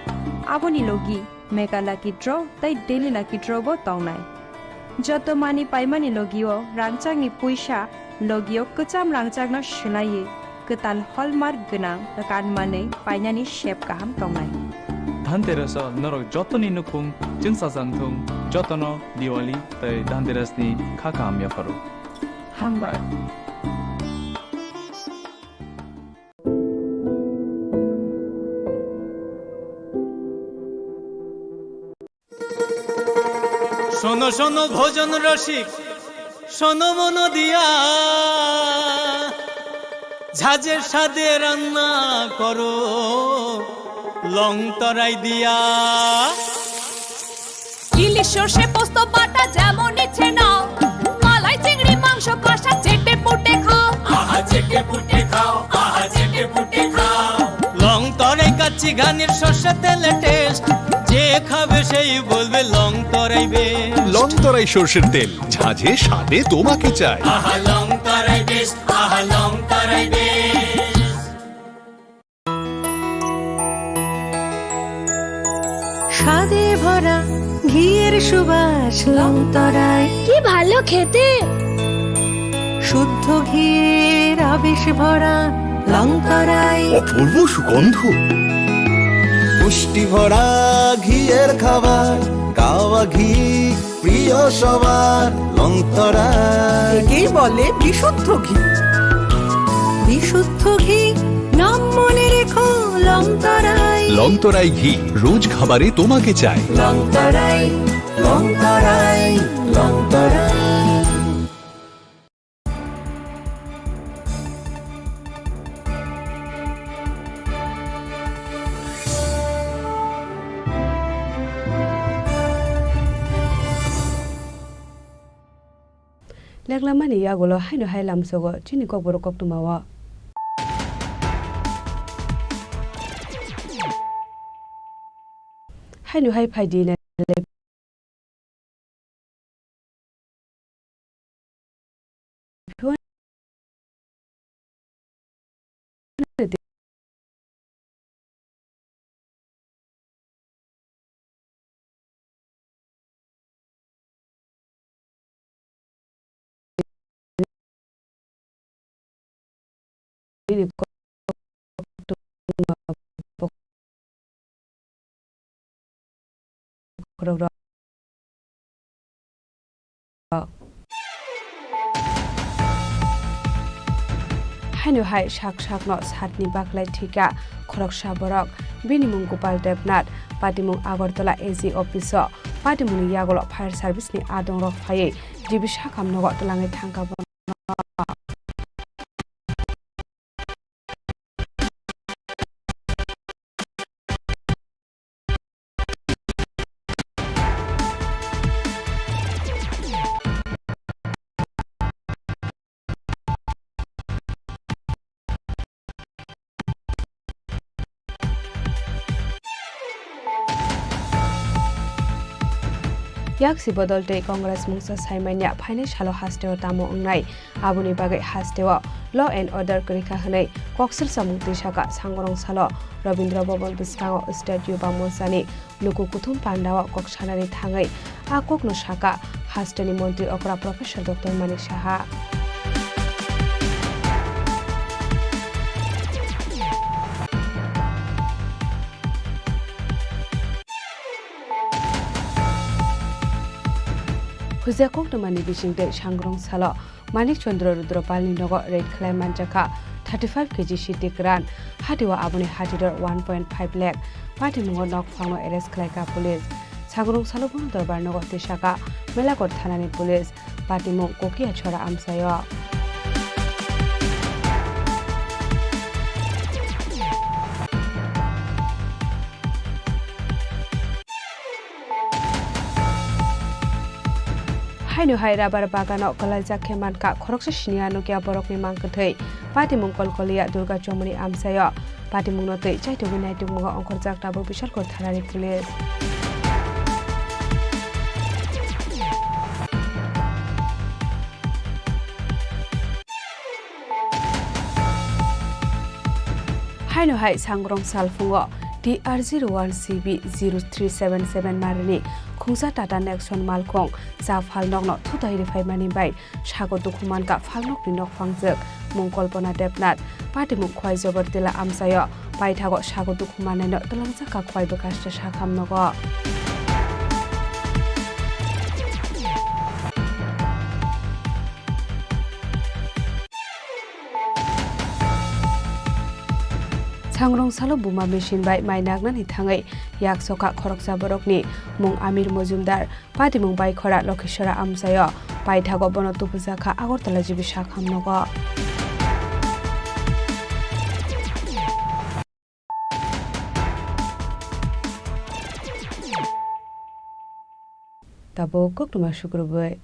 aboni logi mega lucky draw tei daily lucky draw bo tongnai. Joto mani paimani logio rangchakni puisa logio kwcham rangchakno swlaiwi kwtal hallmark gwnang kan manwi painani sep kaham tongnai. Dhanteras o norok jotoni nukhung chwngsajak thung, jotono Diwali tei Dhanteras ni kha kaham yapharo. Hambai. শোনো শোনো ভজন রসিক, শোনো মন দিয়া, ঝাঁঝের স্বাদে রান্না করো লং তরাই দিয়া। ইলিশ সর্ষে পোস্ত বাটা যেমন ইচ্ছে নাও, মালাই চিংড়ি মাংস কষা চেটে পুটে খাও। আহা চেটে পুটে খাও, আহা চেটে পুটে খাও। লং তরাই কাচ্চি ঘানির সর্ষে তেলে টেস্ট, যে খাবে সেই বলবে লং তরাই বেস্ট। লং তরাই সর্ষের তেল, ঝাঁঝে স্বাদে তোমাকে চাই। আহা লং তরাই বেস্ট, আহা লং তরাই বেস্ট। স্বাদে ভরা ঘিয়ের সুবাস লং তরাই। কি ভালো খেতে! শুদ্ধ ঘিয়ের আবেশ ভরা লং তরাই। অপূর্ব সুগন্ধ। পুষ্টি ভরা ঘিয়ের খাবার, গাওয়া ঘি প্রিয় সবার, লং তরাই। একেই বলে বিশুদ্ধ ঘি। বিশুদ্ধ ঘি, নাম মনে রেখো, লং তরাই। লং তরাই ঘি, রোজ খাবারে তোমাকে চাই। লং তরাই, লং তরাই, লং তরাই। Leklamani yagulo haino hai lamsogo chini kokborok koktwmao. Haino hai phaidi nai. nini koktwma bokhorok rok. Haino hai sak sakno satni baklai thwikha khoroksa borok, bini mung Gopal Debnath, patimung Agartala A G office o patimungni yagulo fire service ni adongrok phaiwi G B sakhamnogo twlangwi thangkha bono. Yaksi bodol tei Congress mungsa saimanya phainai salo hasteo tamo wngnai, aboni bagwi hasteo law and order kwrwikha hwnwi koksil samung twi saka. Sangrong salo Rabindra Bhavan bwskango State Yuba Morchani luku kuthum pandao kok sanani thangwi a kokno saka hasteni montri okra Professor Doctor Manik Saha. Huja koktwmani bisingtwi Sangrong salo Manik Chandra Rudra Palni nogo raid khlai manjakha thirty five K G siti kwran. Hatio aboni hatidor one point five lakh. Patimungo nokphangno arrest khlaikha police. Sangrong salo bono dorbar nogo tisaka Melagot thanani police. Patimung Kokia Chora amchaio. Haino hai rabar bagano kwlaijak khe mankha khoroksa siniya nukya borokni mang kwthwi. Patimung Kolkolia Durga Chomoni amchaio. Patimungno twi chaitugwi naitukmungo ongkhorjak tabuk Bisalkur thanani police. Haino hai Sangrong salphungo T R zero one C B zero three seven seven marini khungsa Tata Nexon malkhung cha phalnokno thutai rwphaimani bai sago dukhu mankha phalnokni nokphangjwk mung Kalpana Debnath. Patimung Khwai Jobor Tila amchaio paithago sago dukhu mannaino twlangjakha Khwai bwkhaste sakham nogo. Sangrong salo buma machine bai mai nagnani thangwi yaksokha khoroksa borokni mung Amir Mojumdar, patimung bai khora Lokhisora amchaio paithago bono tubujakha Agartala G B sakham nogo. Tabuk koktwma sukrubwi.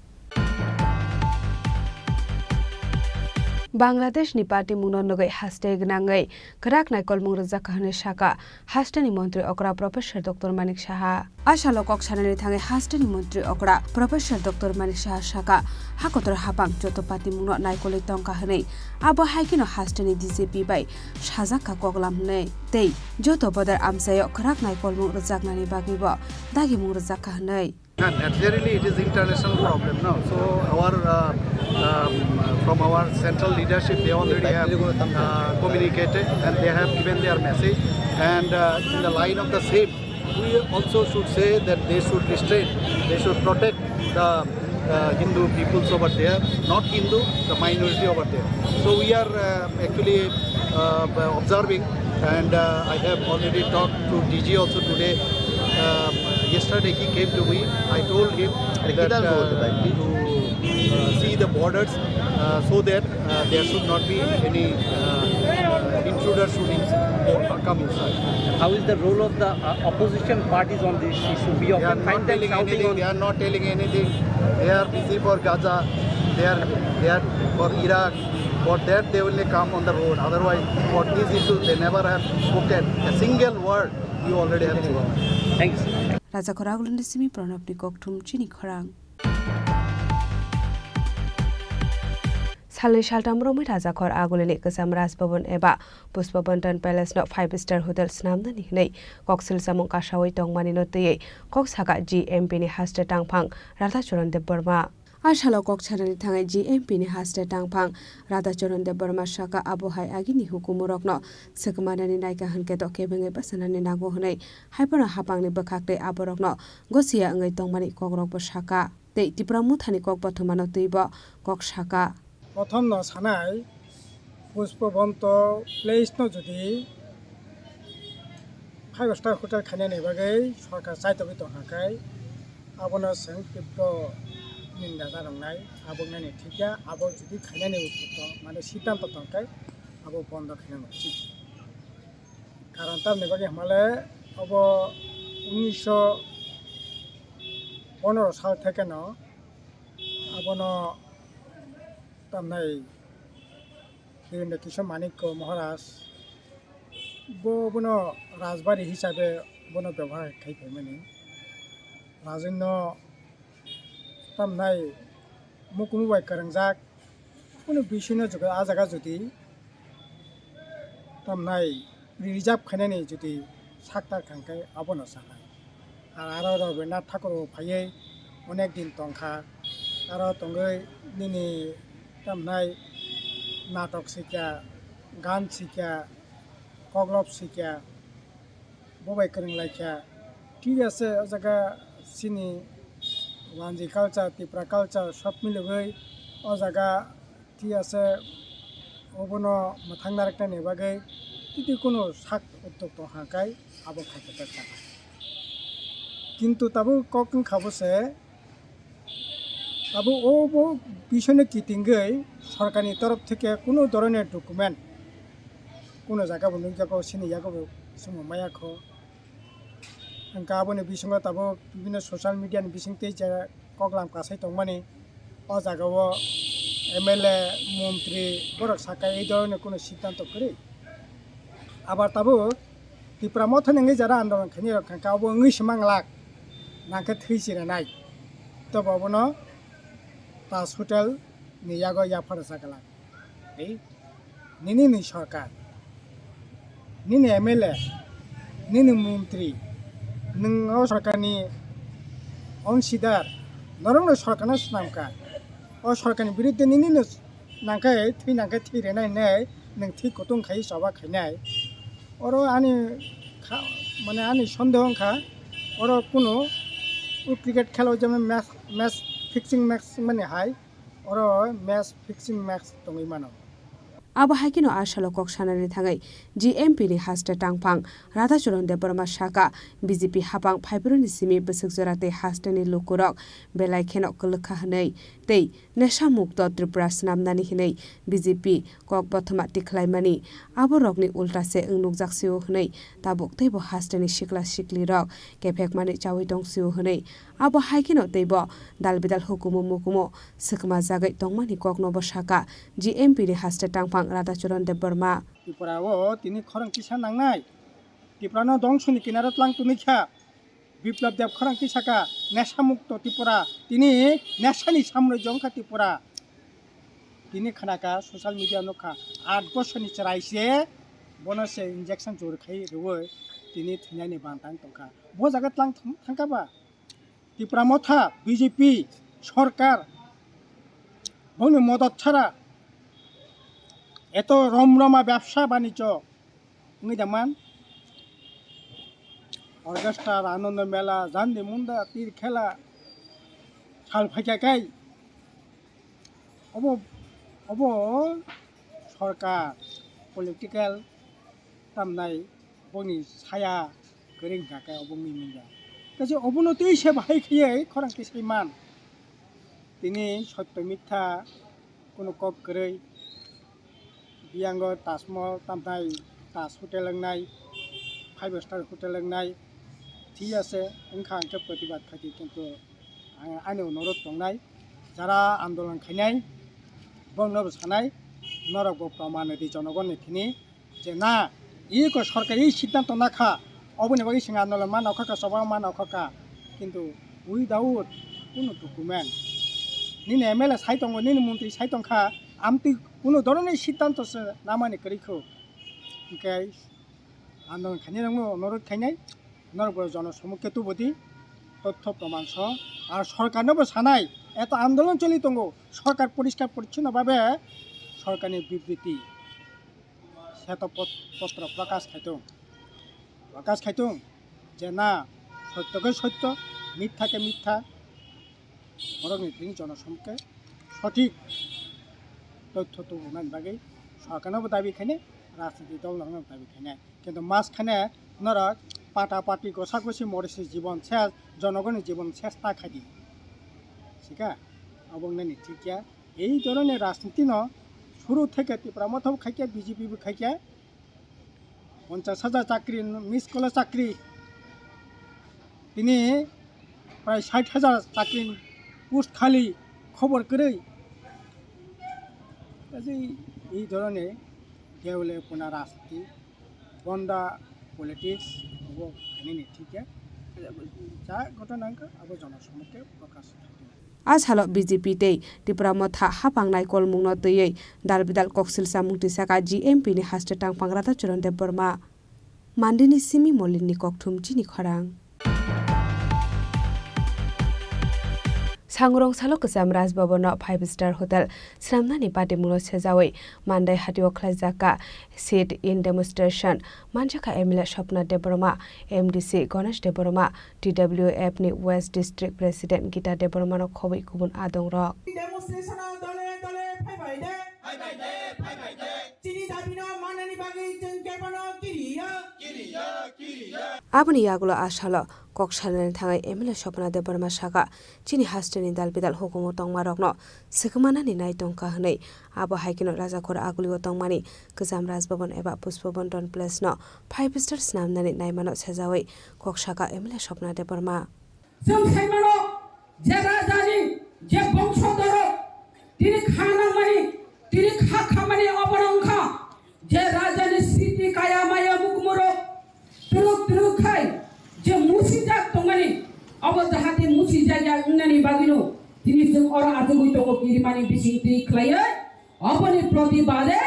Bangladeshni patimungno nugwi haste gwnangwi kwrak naikolmung rwjakha hwnwi sakha hasteni montri okra Professor Doctor Manik Saha. A salo kok sanani thangwi hasteni montri okra Professor Doctor Manik Saha sakha, ha kotor hapang joto patimungno naikolwi tongkha hwnwi. Abo hai kheno hasteni D G P bai sajakha koklam hwnwi tei joto bodar amchaio kwrak naikolmung rwjaknani bagwibo dagimung rwjakha hwnwi. Yeah, naturally, it is international problem, no? So our, uh, um, from our central leadership, they already have, uh, communicated and they have given their message. And, uh, in the line of the same, we also should say that they should restrain, they should protect the, uh, Hindu peoples over there, not Hindu, the minority over there. So we are, uh, actually, uh, observing, and, uh, I have already talked to D G also today. Um, yesterday he came to me. I told him that, uh, to, uh, see the borders, uh, so that, uh, there should not be any, uh, uh, intruder should in-, come inside. How is the role of the, uh, opposition parties on this issue? We often find them shouting on. They are not telling anything. They are not telling anything. They are busy for Gaza. They are, they are for Iraq. For that, they only come on the road. Otherwise, for these issues, they never have spoken a single word. You already have seen. Thank you, sir. Rajakhor Agulini simi Pranabni kokthum chini khorang. Salnwi saltham romwi Rajakhor Agulini kwcham Raj Bhavan eba Pushpa Bandan Palace no five star hotel snamnani hwnwi koksil samung kasawi tongmani no twiwi kok sakha G M P ni haste tangphang Radhacharan Debbarma. A salo kok sanani thangwi G M P ni haste tangphang Radhacharan Debbarma saka abo hai agini hukumorokno swkmanani naikha hwnkhe to kebengwi bwchanani nango hwnwi, haiphano hapangni bwkhak tei aborokno gosiya wngwi tongmani kokrokbo saka tei Tipra Mothani kok bothomano twibo kok saka. Prothomno sanai Pushpabanta Place no jodi five star hotel khainani bagwi sorkar chaitogwi tongkha khe abono chwng tibro ninda janoknai, abo nani thikya, abo jodi khainani uchitkha, mane siddhanto tongkha, abo bondo khainani uchit. Karon tamni bagwi hwnmale abo unisho ponero sal thekeno abono tamnai Birendra Kishore Manikya Maharaj bo bono rajbari hisabe bono bebohar khai phaimani. Rajwino tamnai mukumu bai kwrwngjak, kunu bisino juga a jaga jodi tamnai reserve khainani jodi saktar khangkhe abono sanai. Ar aro Rabindranath Thakur bo phaiwi onek din tongkha, aro tongwi nini tamnai natok sikya, gan sikya, koklop sikya, bo bai kwrwng laikha. Thik ase, o jaga chini wanji culture, Tipra culture sob milogwi o jaga thik ase, obono mwthang narwknani bagwi titi kunu sak uddog tongkha kai abo khaikhe berkha. Kintu tabuk kok wngkha bo se, tabuk obo bisoino kitingwi sorkarni torof theke kunu dhoroner document kunu jaga bo nukjago, sini yago bo chwngbo maya kho. Hwnkhe aboni bisingo tabuk bibinno social media ni bising tei je koklam kasai tongmani, o jaga o M L A, montri borok saka ei dhoroner kunu siddhanto kwrwi. Abar tabuk Tipra Motha ni wngwi jara andolon khainai rok kha khe abo wngwi se manglak, nangkhe thwi chirinai. Tobo abono Taj Hotel ni yago yaphar rwchak glak. Ei, nini ni sorkar, nini M L A, nini montri, nwng o sorkarni ongsidar, norokno sorkarno swnamkha. O sorkarni biruddhe nini no nangkhe thwi nangkhe thwi rwnai hinwi nwng thwi kutung khai choba khainai. Oro ani kha-, mane ani sondeho wngkha, oro kunu o cricket khela o jemon match, match fixing match mani hai, oro match fixing match tongwi mano. Abo hai kheno a salo kok sanani thangwi G M P ni haste tangphang Radhacharan Debbarma saka, B J P hapang phaibrwini simi bwswk jora tei haste ni lukurok belai kheno kwlwkha hwnwi tei Nesha Mukto Tripura swnamnani hwnwi B J P kok bothoma tikhlaimani, aborokni ulta se wng nukjak sio hwnwi tabuk teibo haste ni sikla siklirok kephekmani chaui tong sio hwnwi, abo hai kheno teibo dal bidal hukumu mukumu swkma jagwi tongmani kokno bo saka G M P ni haste tangphang Radhacharan Debbarma. Tripura o tini khorang kisa nangnai, Tripura no dongso ni kinaro tlang tongwi kha. Biplab Deb khorang tisaka Nesha Mukto Tripura, tini nesani samroi jongkha Tripura. Tini khnaka social media nukha, aat bosorni chwrai se bono se injection jor khai rwui tini thwinani bantang tongkha. Bo jaga tlang thang-, thangkha ba? Tripura Motha, B J P sorkar bongni modot chara eto rom roma bebsa banijyo wngwi da man. Orchestra, Anando Mela, Jandi Munda, Tir Khela sal phaikha kai obo, obo sorkar political tamnai boni saya kwrwi wngkha khe obo wngwi manya. Kaisa obono twi se bahai khaiwi khorang tisai man. Tini sotto mitha kunu kok kwrwi. Biyango Taj Mahal tamthai, Taj Hotel wngnai, five star hotel wngnai, thik ase, wngkha hwnkhe protibad khaidi, kintu ang ani onurodh tongnai, jara andolon khainai, borokno bo sanai, norok bo proman rwdi jonogonni thini, je na, iko sorkari siddhanto nakha, oboni bagwi chwng andolon ma nokha kha, choba ma nokha kha, kintu without kunu document, nini M L A sai tongo, nini montri sai tongkha, amtwi kunu dhoroner siddhanto se namani kwrwi kho. Hwnkhe andolon khainai rokno onurodh khainai, norok bo jono somukhe tubudi. Totho proman so, ar sorkar no bo sanai, eto andolon choli tongo, sorkar poriskar porichchonno babe sorkar ni bibriti seto pot-, potro prakash khai tong, prakash khai tong, je na sotto ke sotto, mitha ke mitha, borok ni thing jonosom ke sothik totho tubunani bagwi sorkar no bo dabi khainai, rajniti dol no dabi khainai. Kintu mas khane norok pata pati gosa gosi morisi jibon ses, jonogoni jibon ses ta khaidi. Sika, obo wngnani thik ya. Ei dhoroner rajniti no suru theke Tipra Motha bo khaikya, B J P bo khaikya. Ponchas hajar chakri, miss call chakri. Tini prai sait hajar chakri post khali, khobor kwrwi. Kaje ei dhoroner deole puna rajniti. Bonda politics obo khainani thik ya. Ja ghotona wngkha abo jonosomoke prakash khai tong. A salo B J P tei Tipra Motha hapang naikolmungno twiwi dalbidal koksil chamung twisakha G M P ni haste tangphang Radhacharan Debbarma. Mandini simi Molin ni kokthum chini khorang. Sangrong salo kwcham Raj Bhavan no five star hotel swnamnani patimungno sejawi Mandai hatio khlaijak kha sit-in demonstration. Manjakha M L A Swapna Debbarma, M D C Ganesh Debbarma, T W F ni West District President Gita Debbarma no khobwi kubun adongrok. Demonstration o dole dole phaibai de. Phaibai de, phaibai de. Chini dabi no manani bagwi chwng kebono kiriya. Kiriya, kiriya. Aboni yagulo a salo kok salani thangwi M L A Swapna Debbarma sakha, chini hasteni dalbidal hukumu tongmarokno swkangmanani nai tongkha hwnwi. Abo hai kheno Rajakhor Agulio tongmani Kwcham Raj Bhavan eba Pushpa Bondon Place no five star swnamnani naimano sejawi kok sakha M L A Swapna Debbarma. Chwng saimano, je rajani, je bongso dorok, tini kha nangmani, tini kha khamani obono wngkha, je rajani sriti kaya maya mukmurok twrwk twrwk khai je musijak tongmani, obo jahate musijak ya wngnani bagwino tini chwng oro achugwi tongo kirimani bisingtwi khlaiwi, oboni protibade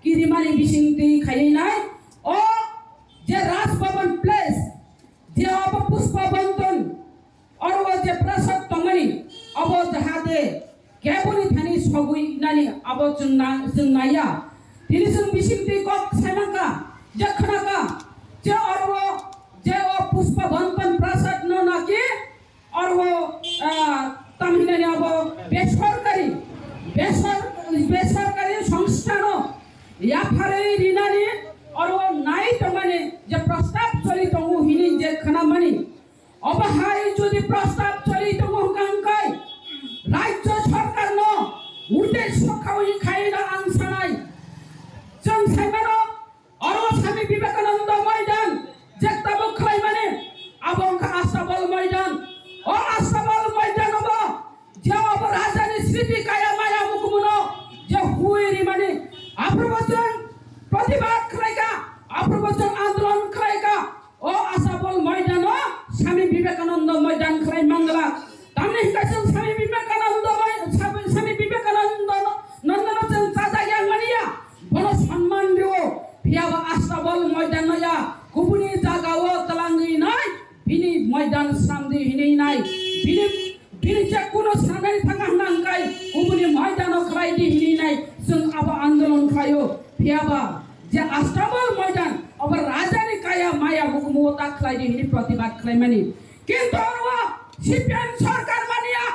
kirimani bisingtwi khaiwi nai o je Raj Bhavan Place, je obo Pushpa Bondon, oro o je prasad tongmani, obo jahate keboni thani sogwi nani abo chwng na-, chwng naiya. Tini chwng bisingtwi kok saimangkha, je khwnakha, je oro o, je o Pushpa Bondon prasad no naki, oro o, ah, tamhinani abo besorkari, besor-, besorkari songstha no yapharwi rinani oro o nai tongmani je prostab choli tongo hini je khwnamani. Obo hai jodi prostab choli tongo hwnkha hwnkhe rajya sarkar no uddesh khawi khaina ang sanai. Chwng saimano oro Swami Vivekananda Maidan je tabuk khlaimani abo wngkha Astabal Maidan. O Astabal Maidan obo je obo rajani sriti kaya maya mukumuno je hui rimani aphuru bo chwng protibad khlaikha, aphuru bo chwng andolon khlaikha. O Astabal Maidan o Swami Vivekananda Maidan khlai mangla. Tamni hwnkhe chwng Swami Vivekananda Mai-, Swami, Swami Vivekananda no, Nanda no chwng chajak yang mani ya. Bono sonman rio. Phiya ba Astabal Maidan no ya. Kubuni jaga o twlangwi nai. Bini Maidan sramdi hinwi nai. Bini Bini je kuno sanani thangkha hwnka hwnkhe kubuni maidano khlai di hinwi nai chwng abo andolon khlaio. Phiya ba je Astabal maidan abo rajani kaya maya hukumu ta khlai di hinwi protibad khlaimani. Kintu oro C P M sarkar mania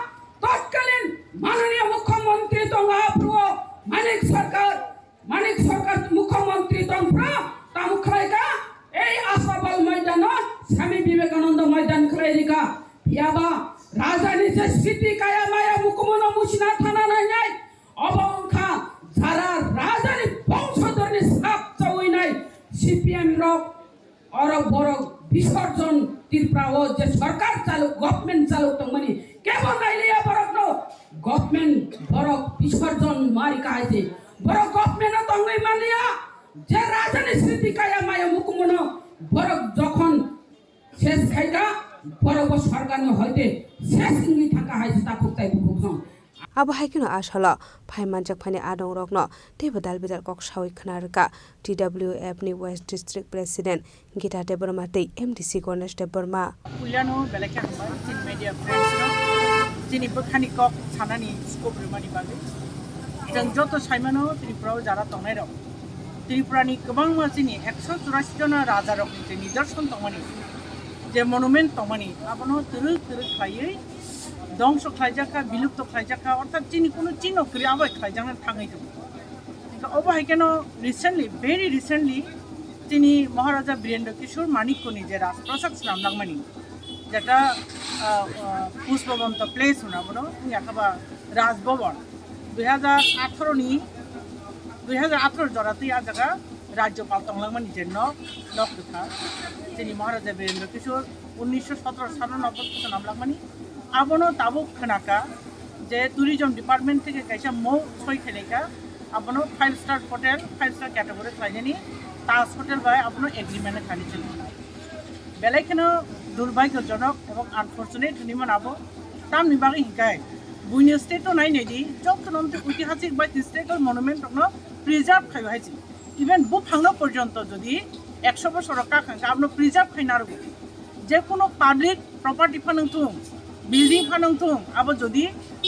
totkalin mananiya mukhyamantri tongo aphuru Manik sarkar Manik sarkar mukhyamantri tongphuru tamo khlaikha, ei Astabal maidano Swami Vivekananda maidan khlai rikha. Phiyaba rajani je sriti kaya maya mukumuno musina thana nainai, obo wngkha jara rajani bongsodarni sak chawi nai C P M rok. Oro borok bisorjon Tripura o je sorkar chalok, government chalok tongmani kebo nailiya borokno, government borok bisorjon mari kahai se borok government o tongwi manliya, je rajani sriti kaya maya mukumuno borok jokhon ses khaika borok bo sorkar ni hoite ses wngwi thangka hai se takhuk tai bukhuk song. Abo hai kheno a salo phai manjak phani adongrokno teibo dal bidal kok sawi khna rwkha T W F ni West District President Gita Debbarma tei M D C Ganesh Debbarma. Puilano belai khe hambai chini media friends no chini bwkhani kok sanani scope rwmani bagwi. Chwng joto saimano Tripura o jara tongnai rok. Tripura ni kwbangma chini ekso churasi jona raja rokni je nidarson tongmani, je monument tongmani, abono twrwk twrwk khlaiwi dongso khlaijak kha, bilupto khlaijak kha, orthat chini kuno chino kwrwi abo khlaijaknani thangwi tongo. Hingkhe obo hai kheno recently, very recently, chini Maharaja Birendra Kishore Manikyani je Rajprasad swnamlangmani, jeta, ah, ah, Pushpabanta Place hwna bono, wngya kha ba Raj Bhavan, dui hajar atharo ni, dui hajar atharo jora twi ah jaga Rajyapal tonglangmani je nok, nok kwthar, chini Maharaja Birendra Kishore unnisho sotoro salo no bo swnamlangmani. Abono tabuk khwnaka je tourism department theke kaisa mou soi khailai kha, abono five star hotel, five star category khlainani Taj Hotel bai abono agreement khani chwng. Belai kheno durbhagyojonok ebong unfortunate hwnwi mano abo. Tamni bagwi hinkhe buini state o nai nai di, jotono mte oitihasik bai historical monument rokno preserve khaio hai se. Even buphangno porjonto jodi ekso bosor rok kha kha khe abono preserve khai narwgo. Je kuno public property phano wngthung, building phano wngthung, abo jodi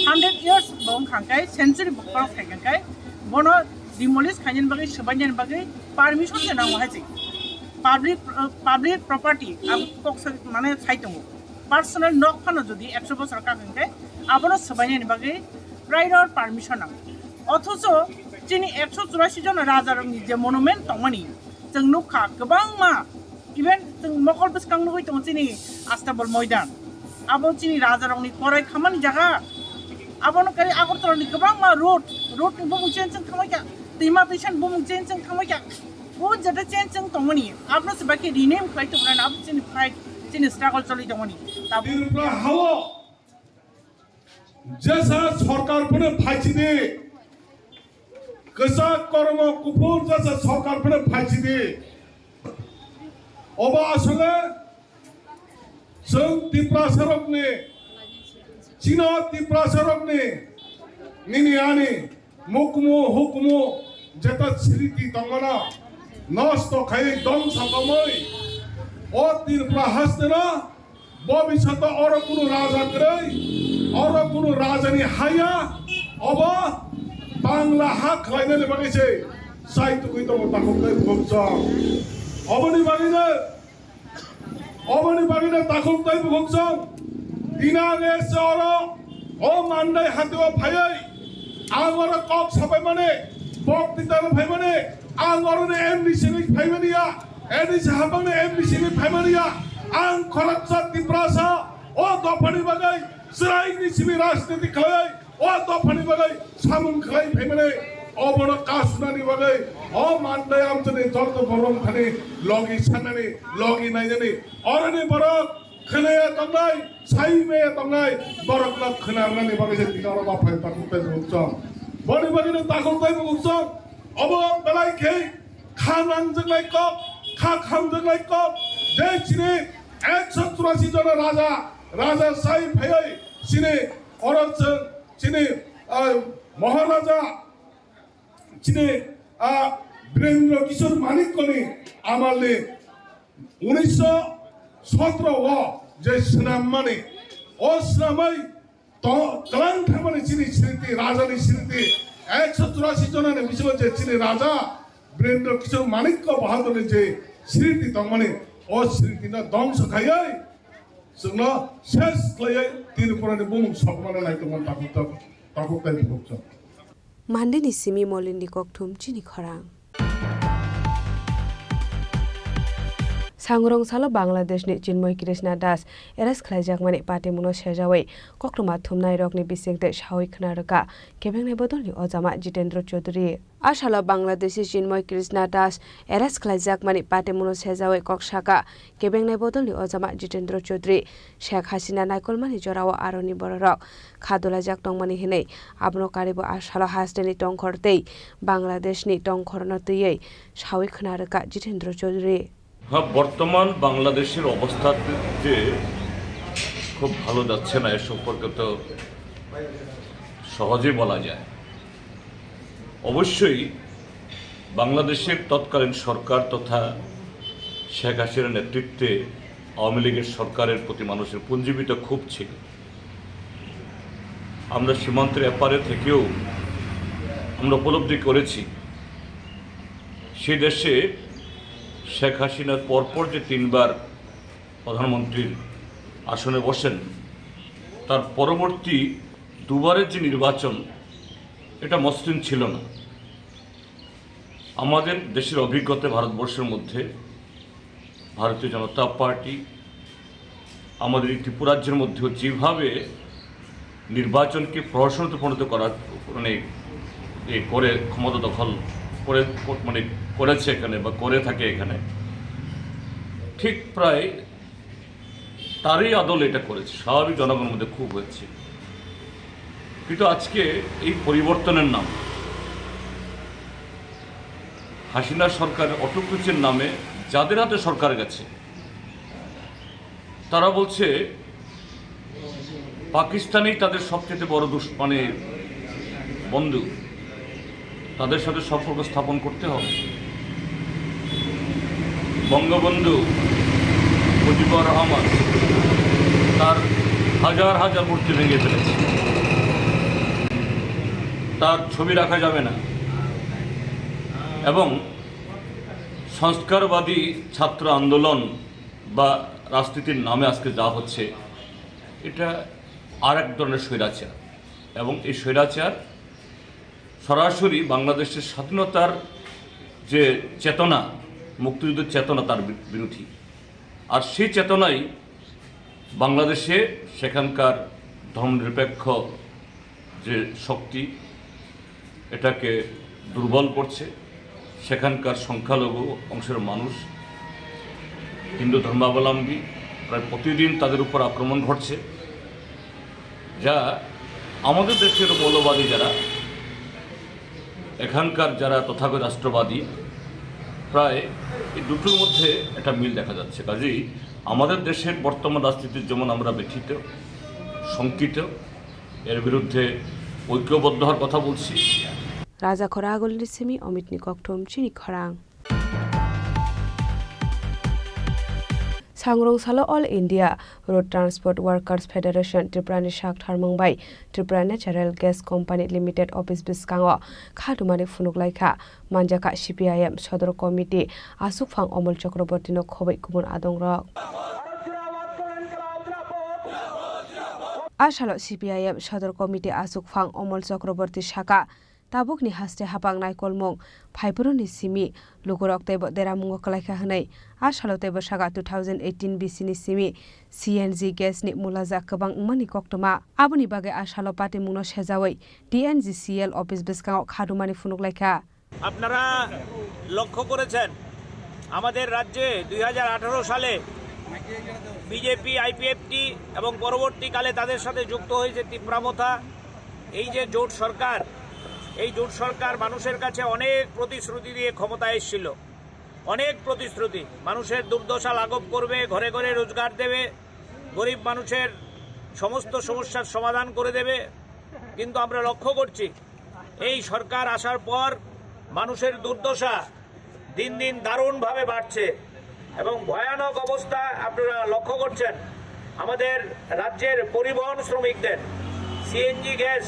hundred years bo wng kha khe, century bo cross khai kha khe, bono demolish khainani bagwi, swbainani bagwi permission se nango hai se. Public, uh, public property ang kok sa mane sai tongo. Personal nok phano jodi ekso bosor kha kha khe abono swbainani bagwi prior permission nango. Othocho chini ekso churasi jona raja rokni je monument tongmani, chwng nukha kwbangma, even chwng mokol bwskang nugwi tongo chini Astabal Moidan. Abo chini raja rokni korai khamani jaga. Abono kari Agartala ni kwbangma road, road ni bumung change wng thangbai kha, twima twisa ni bumung change wng thangbai kha. O jeta change wng tongmani, abono se bai khe rename khlai tongnai, abo chini fight, chini struggle choli tongmani. Tabuk Tripura hao jesa sorkar phano phaisidi, kwchak kormo kuphur jesa sorkar phano phaisidi. Obo asole chwng Tiprasarokni, chino Tiprasarokni nini ani mukmu hukmu jeta sriti tongmano nosto khai dongsa tongmoi o Tripura hasteno bobiswato oro kunu raja kwrwi, oro kunu rajani haya, obo Bangla ha khlainani bagwi se chai tugwi tongo takhuk tei bukhuk chwng. Oboni bagwino, oboni bagwino takhuk tei bukhuk chwng. Tini ang ese oro o Mandai hatio phaiwi ang oro kok sapaimani, boktitano phaimani, ang oroni M D C ni phaimani ya, N D C hapangni M D C ni phaimani ya, ang khoroksa Tiprasa o dophani bagwi chwraini simi rajniti khlaiwi, o dophani bagwi samung khlai phaimani, obono kasunani bagwi o Mandai amchani joto borok thani logi sanani, logi nainani, oroni borok khwnaya tongnai, saimaya tongnai, borokno khwnarnani bagwi se tini oro ma phai takhuk tei bukhuk chwng. Boni bagwino takhuk tei bukhuk chwng, obo belai khe kha nangjaknai kok, kha khamjaknai kok, je chini ekso churasi jona raja, raja sai phaiwi chini oro chwng chini, ah, Maharaja chini, ah, Birendra Kishore Manikyani amalni unisho sotro o je swnammani, o swnamwi to-, twlang thangmani chini sriti, rajani sriti, ekso churasi jonani bisingo je chini raja Birendra Kishore Manikya Bahadurni je sriti tongmani, o sritino dongso khaiwi chwngno ses khlaiwi Tripurani bumung sokmano nai tongmani takhuk, takhuk, takhuk tei bukhuk chwng. Mandini simi Molindi kokthum chini khorang. Sangrong salo Bangladeshni Chinmoy Krishna Das arrest khlaijakmani patimungno sejawi koktwma thumnairokni bisingtwi sawi khna rwkha kebengnai bodolni ojama Jitendra Chaudhary. A salo Bangladeshi Chinmoy Krishna Das arrest khlaijakmani patimungno sejawi kok saka kebengnai bodolni ojama Jitendra Chaudhary. Sheikh Hasina naikolmani jorao aroni bororok kha dolaijak tongmani hinwi abono karibo a salo hasteni tongkhor tei Bangladeshni tongkhorno twiwi sawi khna rwkha Jitendra Chaudhary. হ্যাঁ, বর্তমান বাংলাদেশের অবস্থা যে খুব ভালো যাচ্ছে না, এ সম্পর্কে তো সহজেই বলা যায়। অবশ্যই বাংলাদেশের তৎকালীন সরকার তথা শেখ হাসিনার নেতৃত্বে আওয়ামী লীগের সরকারের প্রতি মানুষের পুঞ্জীবিত ক্ষোভ ছিল। আমরা সীমান্তের এপারে থেকেও আমরা উপলব্ধি করেছি, সে দেশে শেখ হাসিনার পরপর যে তিনবার প্রধানমন্ত্রীর আসনে বসেন, তার পরবর্তী দুবারের যে নির্বাচন, এটা মসৃণ ছিল না। আমাদের দেশের অভিজ্ঞতা, ভারতবর্ষের মধ্যে ভারতীয় জনতা পার্টি আমাদের এই ত্রিপুরাজ্যের মধ্যেও যেভাবে নির্বাচনকে প্রহসনতে পরিণত করার, মানে, এ করে ক্ষমতা দখল করে, মানে, করেছে এখানে বা করে থাকে এখানে, ঠিক প্রায় তারই আদলে এটা করেছে, স্বাভাবিক জনগণের মধ্যে ক্ষোভ হয়েছে। কিন্তু আজকে এই পরিবর্তনের নাম, হাসিনা সরকারের অটোক্রেসির নামে যাদের হাতে সরকার গেছে, তারা বলছে পাকিস্তানই তাদের সবচেয়ে বড় দুশ-, মানে, বন্ধু, তাদের সাথে সম্পর্ক স্থাপন করতে হবে। বঙ্গবন্ধু মুজিবুর রহমান তার হাজার হাজার মূর্তি ভেঙে ফেলেছে, তার ছবি রাখা যাবে না। এবং সংস্কারবাদী ছাত্র আন্দোলন বা রাজনীতির নামে আজকে যা হচ্ছে, এটা আর এক ধরনের স্বৈরাচার। এবং এই স্বৈরাচার সরাসরি বাংলাদেশের স্বাধীনতার যে চেতনা, মুক্তিযুদ্ধের চেতনা, তার বি-, বিরোধী। আর সেই চেতনাই বাংলাদেশে সেখানকার ধর্মনিরপেক্ষ যে শক্তি, এটাকে দুর্বল করছে। সেখানকার সংখ্যালঘু অংশের মানুষ, হিন্দু ধর্মাবলম্বী, প্রায় প্রতিদিন তাদের উপর আক্রমণ ঘটছে, যা আমাদের দেশের মৌলবাদী যারা, এখানকার যারা তথাকথিত রাষ্ট্রবাদী, প্রায় এই দুটোর মধ্যে একটা মিল দেখা যাচ্ছে। কাজেই আমাদের দেশের বর্তমান রাজনীতির যেমন আমরা ব্যথিত, শঙ্কিত, এর বিরুদ্ধে ঐক্যবদ্ধ হওয়ার কথা বলছি। Raja Khora Agulni simi Omitni Kokthum chini khorang. Sangrong salo All India Road Transport Workers Federation Tripura ni sak tharmung bai Tripura Natural Gas Company Limited office bwskango kha dumani phunuk laikha. Manjakha C P I M Sodor Committee aswkphang Omol Chakraborty no khobwi kubun adongrok. A salo C P I M Sodor Committee aswkphang Omol Chakraborty saka, tabukni haste hapang naikolmung phaiphuru ni simi lukurok teibo deramungo kwlaikha hwnwi. A salo teibo saka two thousand eighteen B C ni simi C N G gas ni mulaja kwbang wngmani koktwma. Aboni bagwi a salo patimungno sejawi T N G C L office bwskango kha dumani phunuk laikha. আপনারা লক্ষ্য করেছেন, আমাদের রাজ্যে দুই হাজার আঠারো সালে BJP, IPFT এবং পরবর্তীকালে তাদের সাথে যুক্ত হয়েছে তিপ্রা মথা। এই যে জোট সরকার, এই জোট সরকার মানুষের কাছে অনেক প্রতিশ্রুতি দিয়ে ক্ষমতায় এসেছিল, অনেক প্রতিশ্রুতি, মানুষের দুর্দশা লাঘব করবে, ঘরে ঘরে রোজগার দেবে, গরিব মানুষের সমস্ত সমস্যার সমাধান করে দেবে। কিন্তু আমরা লক্ষ্য করছি, এই সরকার আসার পর মানুষের দুর্দশা দিন দিন দারুণভাবে বাড়ছে এবং ভয়ানক অবস্থা আপনারা লক্ষ্য করছেন। আমাদের রাজ্যের পরিবহন শ্রমিকদের সিএনজি গ্যাস,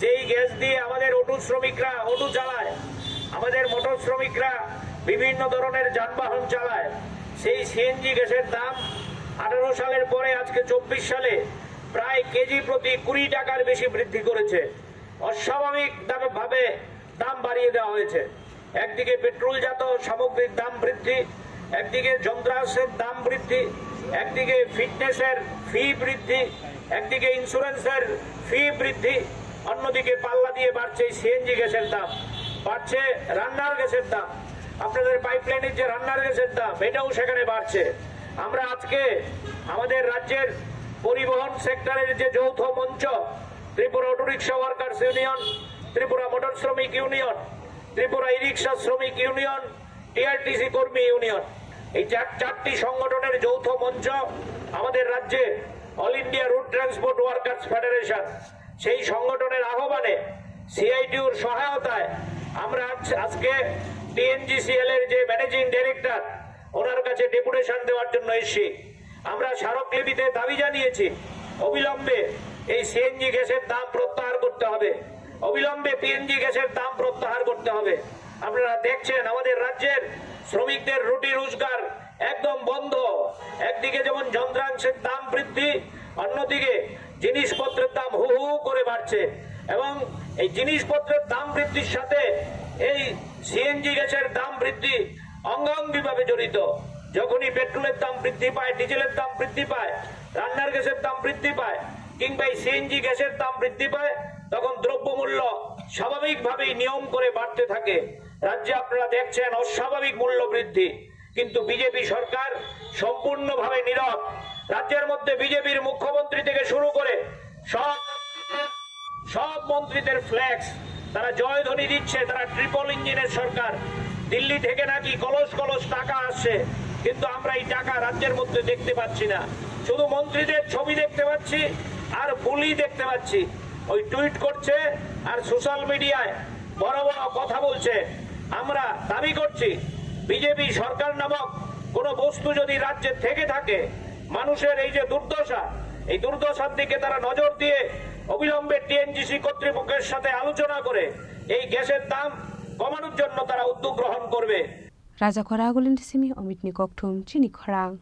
যেই গ্যাস দিয়ে আমাদের অটো শ্রমিকরা অটো চালায়, আমাদের মোটর শ্রমিকরা বিভিন্ন ধরনের যানবাহন চালায়, সেই সিএনজি গ্যাসের দাম আঠারো সালের পরে আজকে চব্বিশ সালে প্রায় কেজি প্রতি কুড়ি টাকার বেশি বৃদ্ধি করেছে। অস্বাভাবিক দামে ভাবে দাম বাড়িয়ে দেওয়া হয়েছে। একদিকে পেট্রোলজাত সামগ্রীর দাম বৃদ্ধি, একদিকে যন্ত্রাংশের দাম বৃদ্ধি, একদিকে ফিটনেসের ফি বৃদ্ধি, একদিকে ইন্স্যুরেন্সের ফি বৃদ্ধি, অন্যদিকে পাল্লা দিয়ে বাড়ছে এই সিএনজি গ্যাসের দাম, বাড়ছে রান্নার গ্যাসের দাম, আপনাদের পাইপলাইনের যে রান্নার গ্যাসের দাম, এটাও সেখানে বাড়ছে। আমরা আজকে আমাদের রাজ্যের পরিবহন সেক্টরের যে যৌথ মঞ্চ, Tripura autorickshaw workers union, Tripura motor শ্রমিক ইউনিয়ন, ত্রিপুরা ই রিক্সা শ্রমিক ইউনিয়ন, টিআরটিসি কর্মী ইউনিয়ন, এই চার, চারটি সংগঠনের যৌথ মঞ্চ আমাদের রাজ্যে all India road transport workers federation, সেই সংগঠনের আহ্বানে সিআইটিউর সহায়তায় আমরা আজ- আজকে টিএনজিসিএল এর যে ম্যানেজিং ডাইরেক্টর, ওনার কাছে ডেপুটেশন দেওয়ার জন্য এসেছি। আমরা স্মারকলিপিতে দাবি জানিয়েছি, অবিলম্বে এই সিএনজি গ্যাসের দাম প্রত্যাহার করতে হবে, অবিলম্বে পিএনজি গ্যাসের দাম প্রত্যাহার করতে হবে। আপনারা দেখছেন, আমাদের রাজ্যের শ্রমিকদের রুটি রোজগার একদম বন্ধ। একদিকে যেমন যন্ত্রাংশের দাম বৃদ্ধি, অন্যদিকে জিনিসপত্রের দাম হু হু করে বাড়ছে, এবং এই জিনিসপত্রের দাম বৃদ্ধির সাথে এই সিএনজি গ্যাসের দাম বৃদ্ধি অঙ্গাঙ্গিভাবে জড়িত। যখনই পেট্রোলের দাম বৃদ্ধি পায়, ডিজেলের দাম বৃদ্ধি পায়, রান্নার গ্যাসের দাম বৃদ্ধি পায়, কিংবা এই সিএনজি গ্যাসের দাম বৃদ্ধি পায়, তখন দ্রব্যমূল্য স্বাভাবিকভাবেই নিয়ম করে বাড়তে থাকে। রাজ্যে আপনারা দেখছেন অস্বাভাবিক মূল্য বৃদ্ধি, কিন্তু বিজেপি সরকার সম্পূর্ণভাবে নীরব। রাজ্যের মধ্যে বিজেপির মুখ্যমন্ত্রী থেকে শুরু করে সব সব মন্ত্রীদের ফ্লেক্স, তারা জয়ধ্বনি দিচ্ছে, তারা ট্রিপল ইঞ্জিনের সরকার। দিল্লি থেকে নাকি কলস কলস টাকা আসছে, কিন্তু আমরা এই টাকা রাজ্যের মধ্যে দেখতে পাচ্ছি না। শুধু মন্ত্রীদের ছবি দেখতে পাচ্ছি আর বুলি দেখতে পাচ্ছি। ওই টুইট করছে আর সোশ্যাল মিডিয়ায় বড় বড় কথা বলছে। আমরা দাবি করছি, বিজেপি সরকার নামক কোনো বস্তু যদি রাজ্যে থেকে থাকে, মানুষের এই যে দুর্দশা, এই দুর্দশার দিকে তারা নজর দিয়ে অবিলম্বে টিএনজিসি কর্তৃপক্ষের সাথে আলোচনা করে এই গ্যাসের দাম কমানোর জন্য তারা উদ্যোগ গ্রহণ করবে। Raja Khoragulini simi Omitni kokthum chini khorang.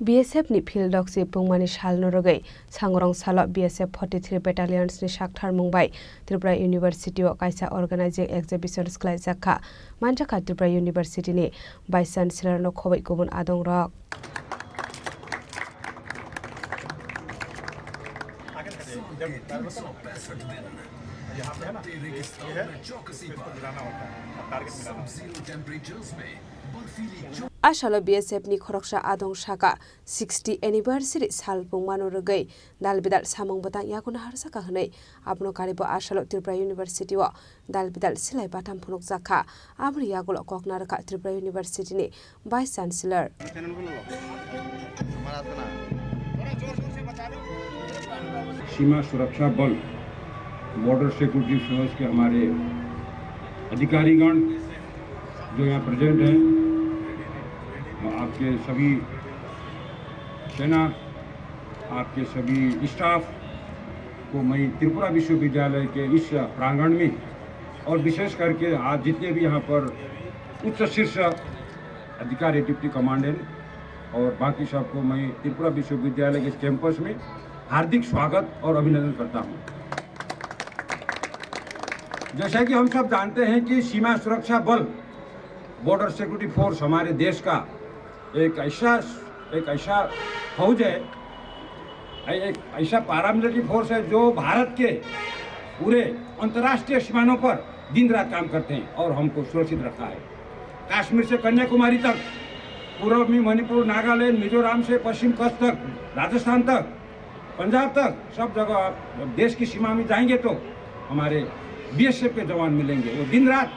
B S F ni field doksi pungmani salno rwgwi Sangrong salo B S F forty three Battalions ni saktharmung bai Tripura University o kaisa organizing exhibition swklaijak kha. Manjakha Tripura University ni Vice Chancellor no khoboi kubun adong rok. Asalo B S F ni khoroksa adong saka sixty anniversary sal pungmano rwgwi dal bidal samung bwtang yakuna harsaka hwnwi abono karibo asalo Tripura University o dal bidal silai batham phunukjak kha. Aboni yagulo kok narwkha Tripura University ni Vice Chancellor. सीमा सुरक्षा बल, border security force के हमारे अधिकारीगण जो यहाँ प्रेजेंट हैं, और आपके सभी सेना, आपके सभी स्टाफ को मैं त्रिपुरा विश्वविद्यालय के इस प्रांगण में और विशेष करके आज जितने भी यहाँ पर उच्च शीर्ष अधिकारी, डिप्टी कमांडेंट और बाकी सबको मैं त्रिपुरा विश्वविद्यालय के इस कैंपस में हार्दिक स्वागत और अभिनंदन करता हूँ। जैसा कि हम सब जानते हैं कि सीमा सुरक्षा बल, बॉर्डर सिक्योरिटी फोर्स हमारे देश का एक ऐसा, एक ऐसा फौज है, एक ऐसा पैरामिलिट्री फोर्स है जो भारत के पूरे अंतर्राष्ट्रीय सीमाओं पर दिन रात काम करते हैं और हमको सुरक्षित रखा है। कश्मीर से कन्याकुमारी तक, पूर्व में मणिपुर, नागालैंड, मिजोरम से पश्चिम कच्छ तक, राजस्थान तक, पंजाब तक, सब जगह आप जब देश की सीमा में जाएंगे तो हमारे बीएसएफ के जवान मिलेंगे। वो दिन रात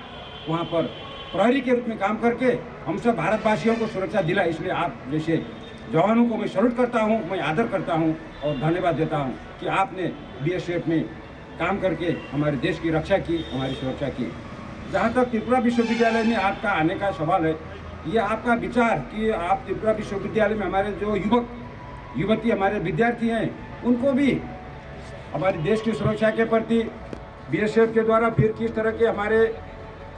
वहाँ पर प्रहरी के रूप में काम करके हम सब भारतवासियों को सुरक्षा दिला। इसलिए आप जैसे जवानों को मैं सल्यूट करता हूँ, मैं आदर करता हूँ और धन्यवाद देता हूँ कि आपने बीएसएफ में काम करके हमारे देश की रक्षा की, हमारी सुरक्षा की। जहाँ तक त्रिपुरा विश्वविद्यालय में आपका आने का सवाल है, ये आपका विचार कि आप त्रिपुरा विश्वविद्यालय में हमारे जो युवक युवती, हमारे विद्यार्थी हैं, उनको भी हमारे देश की सुरक्षा के प्रति बीएसएफ के द्वारा फिर किस तरह के हमारे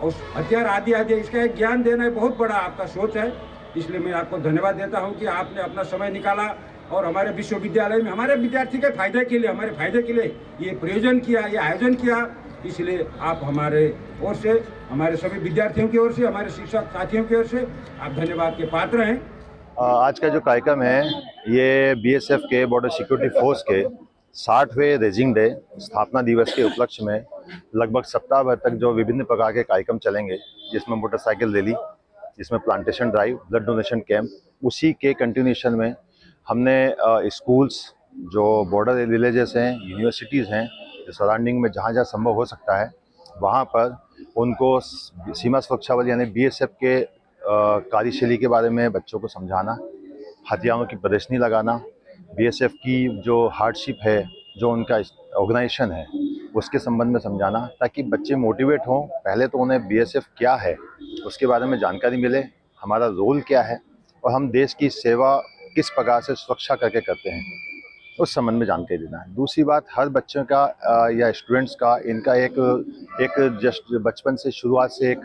उस हथियार आदि आदि, इसका एक ज्ञान देना, एक बहुत बड़ा आपका सोच है। इसलिए मैं आपको धन्यवाद देता हूँ कि आपने अपना समय निकाला और हमारे विश्वविद्यालय में हमारे विद्यार्थी के फायदे के लिए, हमारे फायदे के लिए ये प्रयोजन किया, ये आयोजन किया। इसलिए आप हमारे ओर से, हमारे सभी विद्यार्थियों की ओर से, हमारे शिक्षक साथियों की ओर से आप धन्यवाद के पात्र हैं। अ, आज का जो कार्यक्रम है, ये बीएसएफ के बॉर्डर सिक्योरिटी फोर्स के साठवें रेजिंग डे, स्थापना दिवस के उपलक्ष्य में लगभग सप्ताह भर तक जो विभिन्न प्रकार के कार्यक्रम चलेंगे, जिसमें मोटरसाइकिल रैली, जिसमें plantation drive, blood donation camp, उसी के कंटिन्यूएशन में हमने, अ, स्कूल्स, जो बॉर्डर विलेजेस हैं, यूनिवर्सिटीज़ हैं, जो सराउंडिंग में जहाँ जहाँ संभव हो सकता है, वहाँ पर उनको स-, सीमा सुरक्षा बल यानी बीएसएफ के, अ, कार्यशैली के बारे में बच्चों को समझाना, हथियारों की प्रदर्शनी लगाना, बीएसएफ की जो हार्डशिप है, जो उनका ऑर्गेनाइजेशन है, उसके संबंध में समझाना, ताकि बच्चे मोटिवेट हों। पहले तो उन्हें बीएसएफ क्या है, उसके बारे में जानकारी मिले, हमारा रोल क्या है और हम देश की सेवा किस प्रकार से सुरक्षा करके करते हैं, उस संबंध में जानकारी देना है। दूसरी बात, हर बच्चों का, अ, या स्टूडेंट्स का, इनका एक, एक जस्ट बचपन से, शुरुआत से एक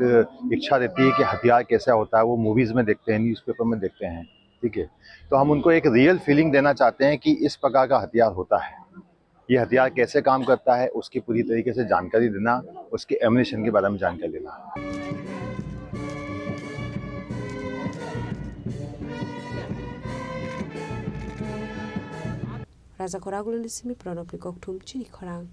इच्छा रहती है कि हथियार कैसा होता है, वो मूवीज़ में देखते हैं, न्यूज़पेपर में देखते हैं, ठीक है? तो हम उनको एक रियल फीलिंग देना चाहते हैं कि इस प्रकार का हथियार होता है, ये हथियार कैसे काम करता है, उसकी पूरी तरीके से जानकारी देना, उसके एमुनिशन के बारे में जानकारी देना। Raja Khoraguluni simi Pranobni kokthum chini khorang.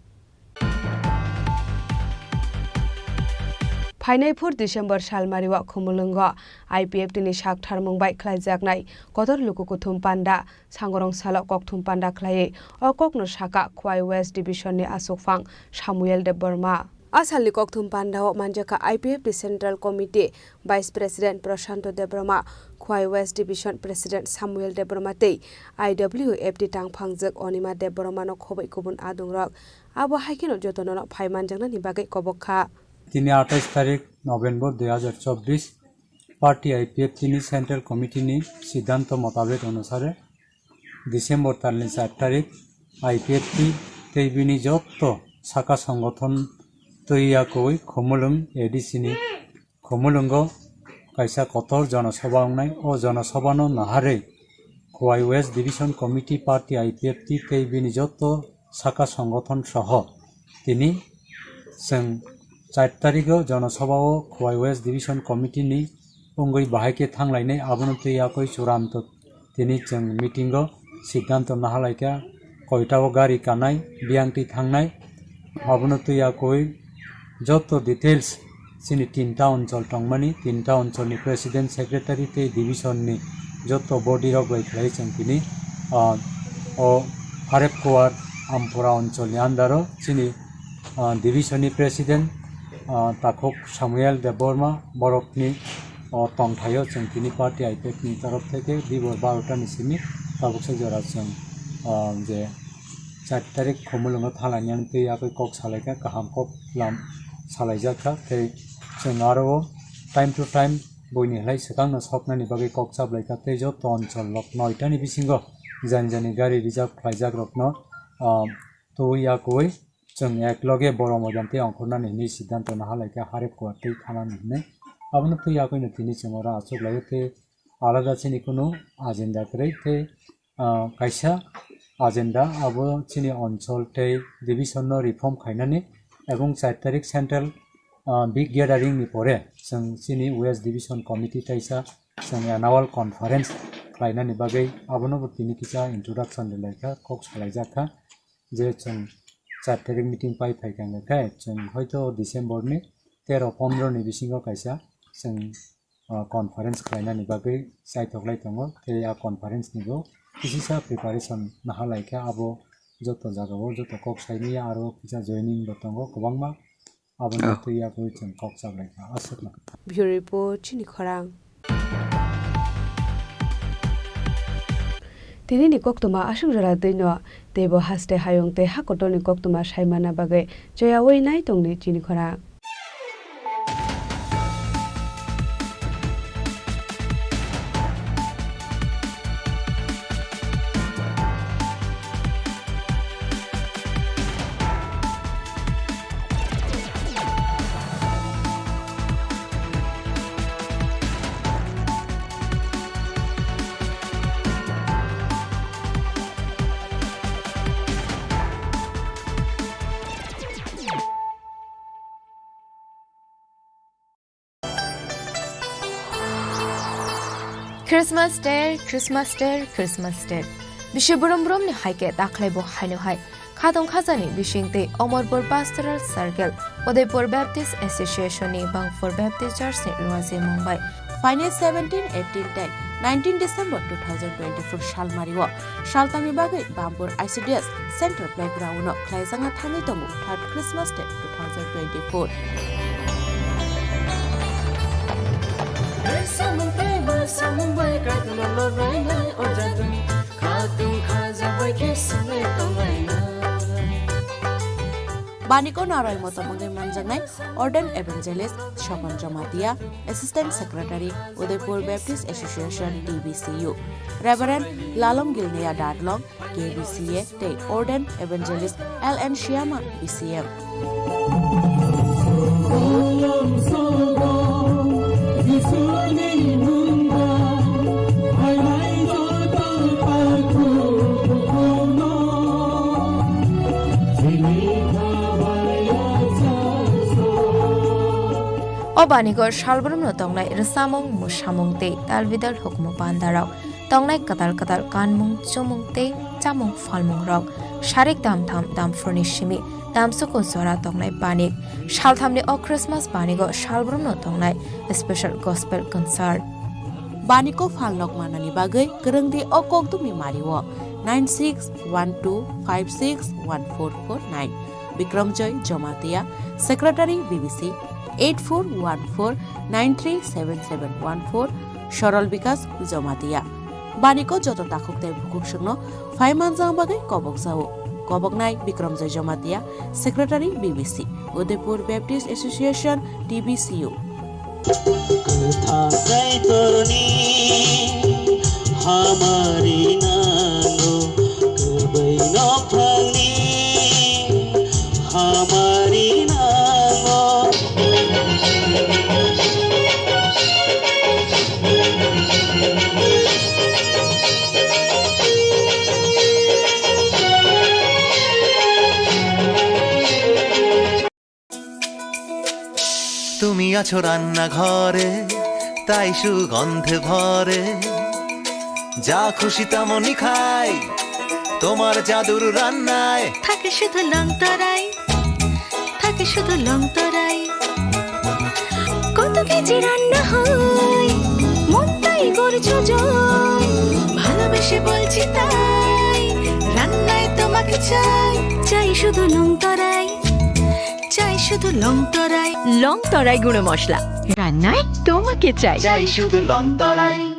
Phainai phur December salmario Khumulwngo I P F T ni sak tharmung bai khlaijaknai kotor luku kuthum panda sangorong salo kokthum panda khlaiwi o kokno saka Khowai West Division ni aswkphang Samuel Debbarma. A salni kokthum pandao manjakha I P F T Central Committee Vice President Prashanto Debbarma, Khowai West Division President Samuel Debbarma tei I W F T tangphangjak Onima Debbarmano khoboi kubun adungrok. Abo hai kheno jotono phai manjaknani bagwi kobok kha. Tini athais tarik November dui hazar chobbish, party I P F T ni Central Committee ni siddhanto motabek onusare December talni char tarik I P F T tei bini jotto saka songothon twi yakwi Khumulwng A D C ni Khumulwngo kaisa kotor jonosoba wngnai. O jonosobano naharwi Khowai West Division Committee party I P F T tei bini jotto saka songothon soho tini chwng char tarigo jonosobao Khowai West Division Committee ni wngwi bahai khe thanglainai. Abono twi yakwi churamto tini chwng meeting o siddhanto nahalaikha, koita o gari kanai, biyang twi thangnai, abono twi yakwi joto details chini tinta onchol tongmani, tinta onchol ni president, secretary tei division ni joto body rok bai khlai chwng tini, ah, o Harep Kuwar Ampura onchol ni under o chini, ah, division ni president, ah, Takhuk Samuel Debbarma borok ni o tongthaio chwng tini party I P F ni torof theke dibor barota ni simi tabuksa jora chwng, ah, je char tarik Khumulwngo thalainani twi yakwi kok salaikha, kaham kok lam salaijakha. Tei chwng aro o time to time buini hlai swkangno soknani bagwi kok chaplaikha. Tei joto onchol lok noitani bisingo jani jani gari reserve khlaijakrokno, ah, twi yakwi chwng ek loge borom mojan tei ongkhornani hinwi siddhanto nahalaikha, Harep Kuwar tei thanani hinwi. Abono twi yakwino tini chwng oro achuklaio tei alada chini kunu agenda kwrwi tei, ah, kaisa agenda abo chini onchol tei division no reform khainani ebong char tarik central, ah, big gathering ni pore chwng chini West Division Committee taisa chwng annual conference khlainani bagwi abono bo tini kisa introduction rwlaikha, kok salaijakha. Je chwng char tarik meeting pai phaikha hwnkhe khe chwng hoito December ni tero pondro ni bisingo kaisa chwng, ah, conference khlainani bagwi chaithoklai tongo. Tei a conference ni bo kisisa preparation nahalaikha, abo joto jagao joto kok saimaya aro kisa joining bo tongo kwbangma. Aboni twi yakwi chwng kok chaplaikha. Aswkno. Bureau Report, chini khorang. Tini ni koktwma aswk jora twino teibo haste hayung tei ha kotorni koktwma saimana bagwi choyawi nai tongni chini khorang. Christmas Day, Christmas Day, Christmas Day. Bisi brum brum ni hai khe dakhwlai bo haino hai. Khatong khajani bising tei Omorpur Pastoral Circle, Udaipur Baptist Association ni Bangpur Baptist Church ni luaje mung bai. Phainai seventeen, eighteen tei nineteen December two thousand twenty-four salmario saltangni bagwi Bangpur I C D S Central Playground no khlaijakna thangwi tongo third Christmas Day two thousand twenty-four. Baniko naroi motom wngwi manjaknai Ordained Evangelist Sopon Jamatia, Assistant Secretary, Udaipur Baptist Association, T B C U, Reverend Lalom Gilneya Dadlong, K B C A, tei Ordained Evangelist L N Shyama, B C M. O baniko salbrumno tongnai rwsamung, mwsamung tei talbidal hukumu pandarok. Tongnai kwtal kwtal kanmung, chumung tei chamung phalmungrok. Sarik damtham damphurni simi damsuko jora tongnai banik. Salthamni o Christmas banigo salbrumno tongnai special gospel concert. Baniko phalnok manani bagwi kwrwngdi o kokdumni mario nine six one two five six one four four nine. Bikramjoy Jamatia, Secretary B B C, eight four one four nine three seven seven one four, Sorol Bikas Jamatia. Baniko joto takhuk tei bukhuk songno phai manjak bagwi kobok jao. Koboknai Bikramjoy Jamatia, Secretary B B C, Udaipur Baptist Association, T B C U. Kwthang Kaitorni hamari nango, kwbwi nokphangni hamari nango. তুমি আছো রান্নাঘরে, তাই সুগন্ধে ভরে। যা খুশি তেমনই খাই, তোমার জাদুর রান্নায়। থাকে শুধু লংতরাই, থাকে শুধু লংতরাই। কত কেজি রান্না হয়, মন তাই করছো জয়। ভালোবেসে বলছি তাই, রান্নায় তোমাকে চাই। চাই শুধু লংতরাই, চাই শুধু লংতরাই। লংতরাই গুঁড়ো মশলা, রান্নায় তোমাকে চাই। চাই শুধু লংতরাই।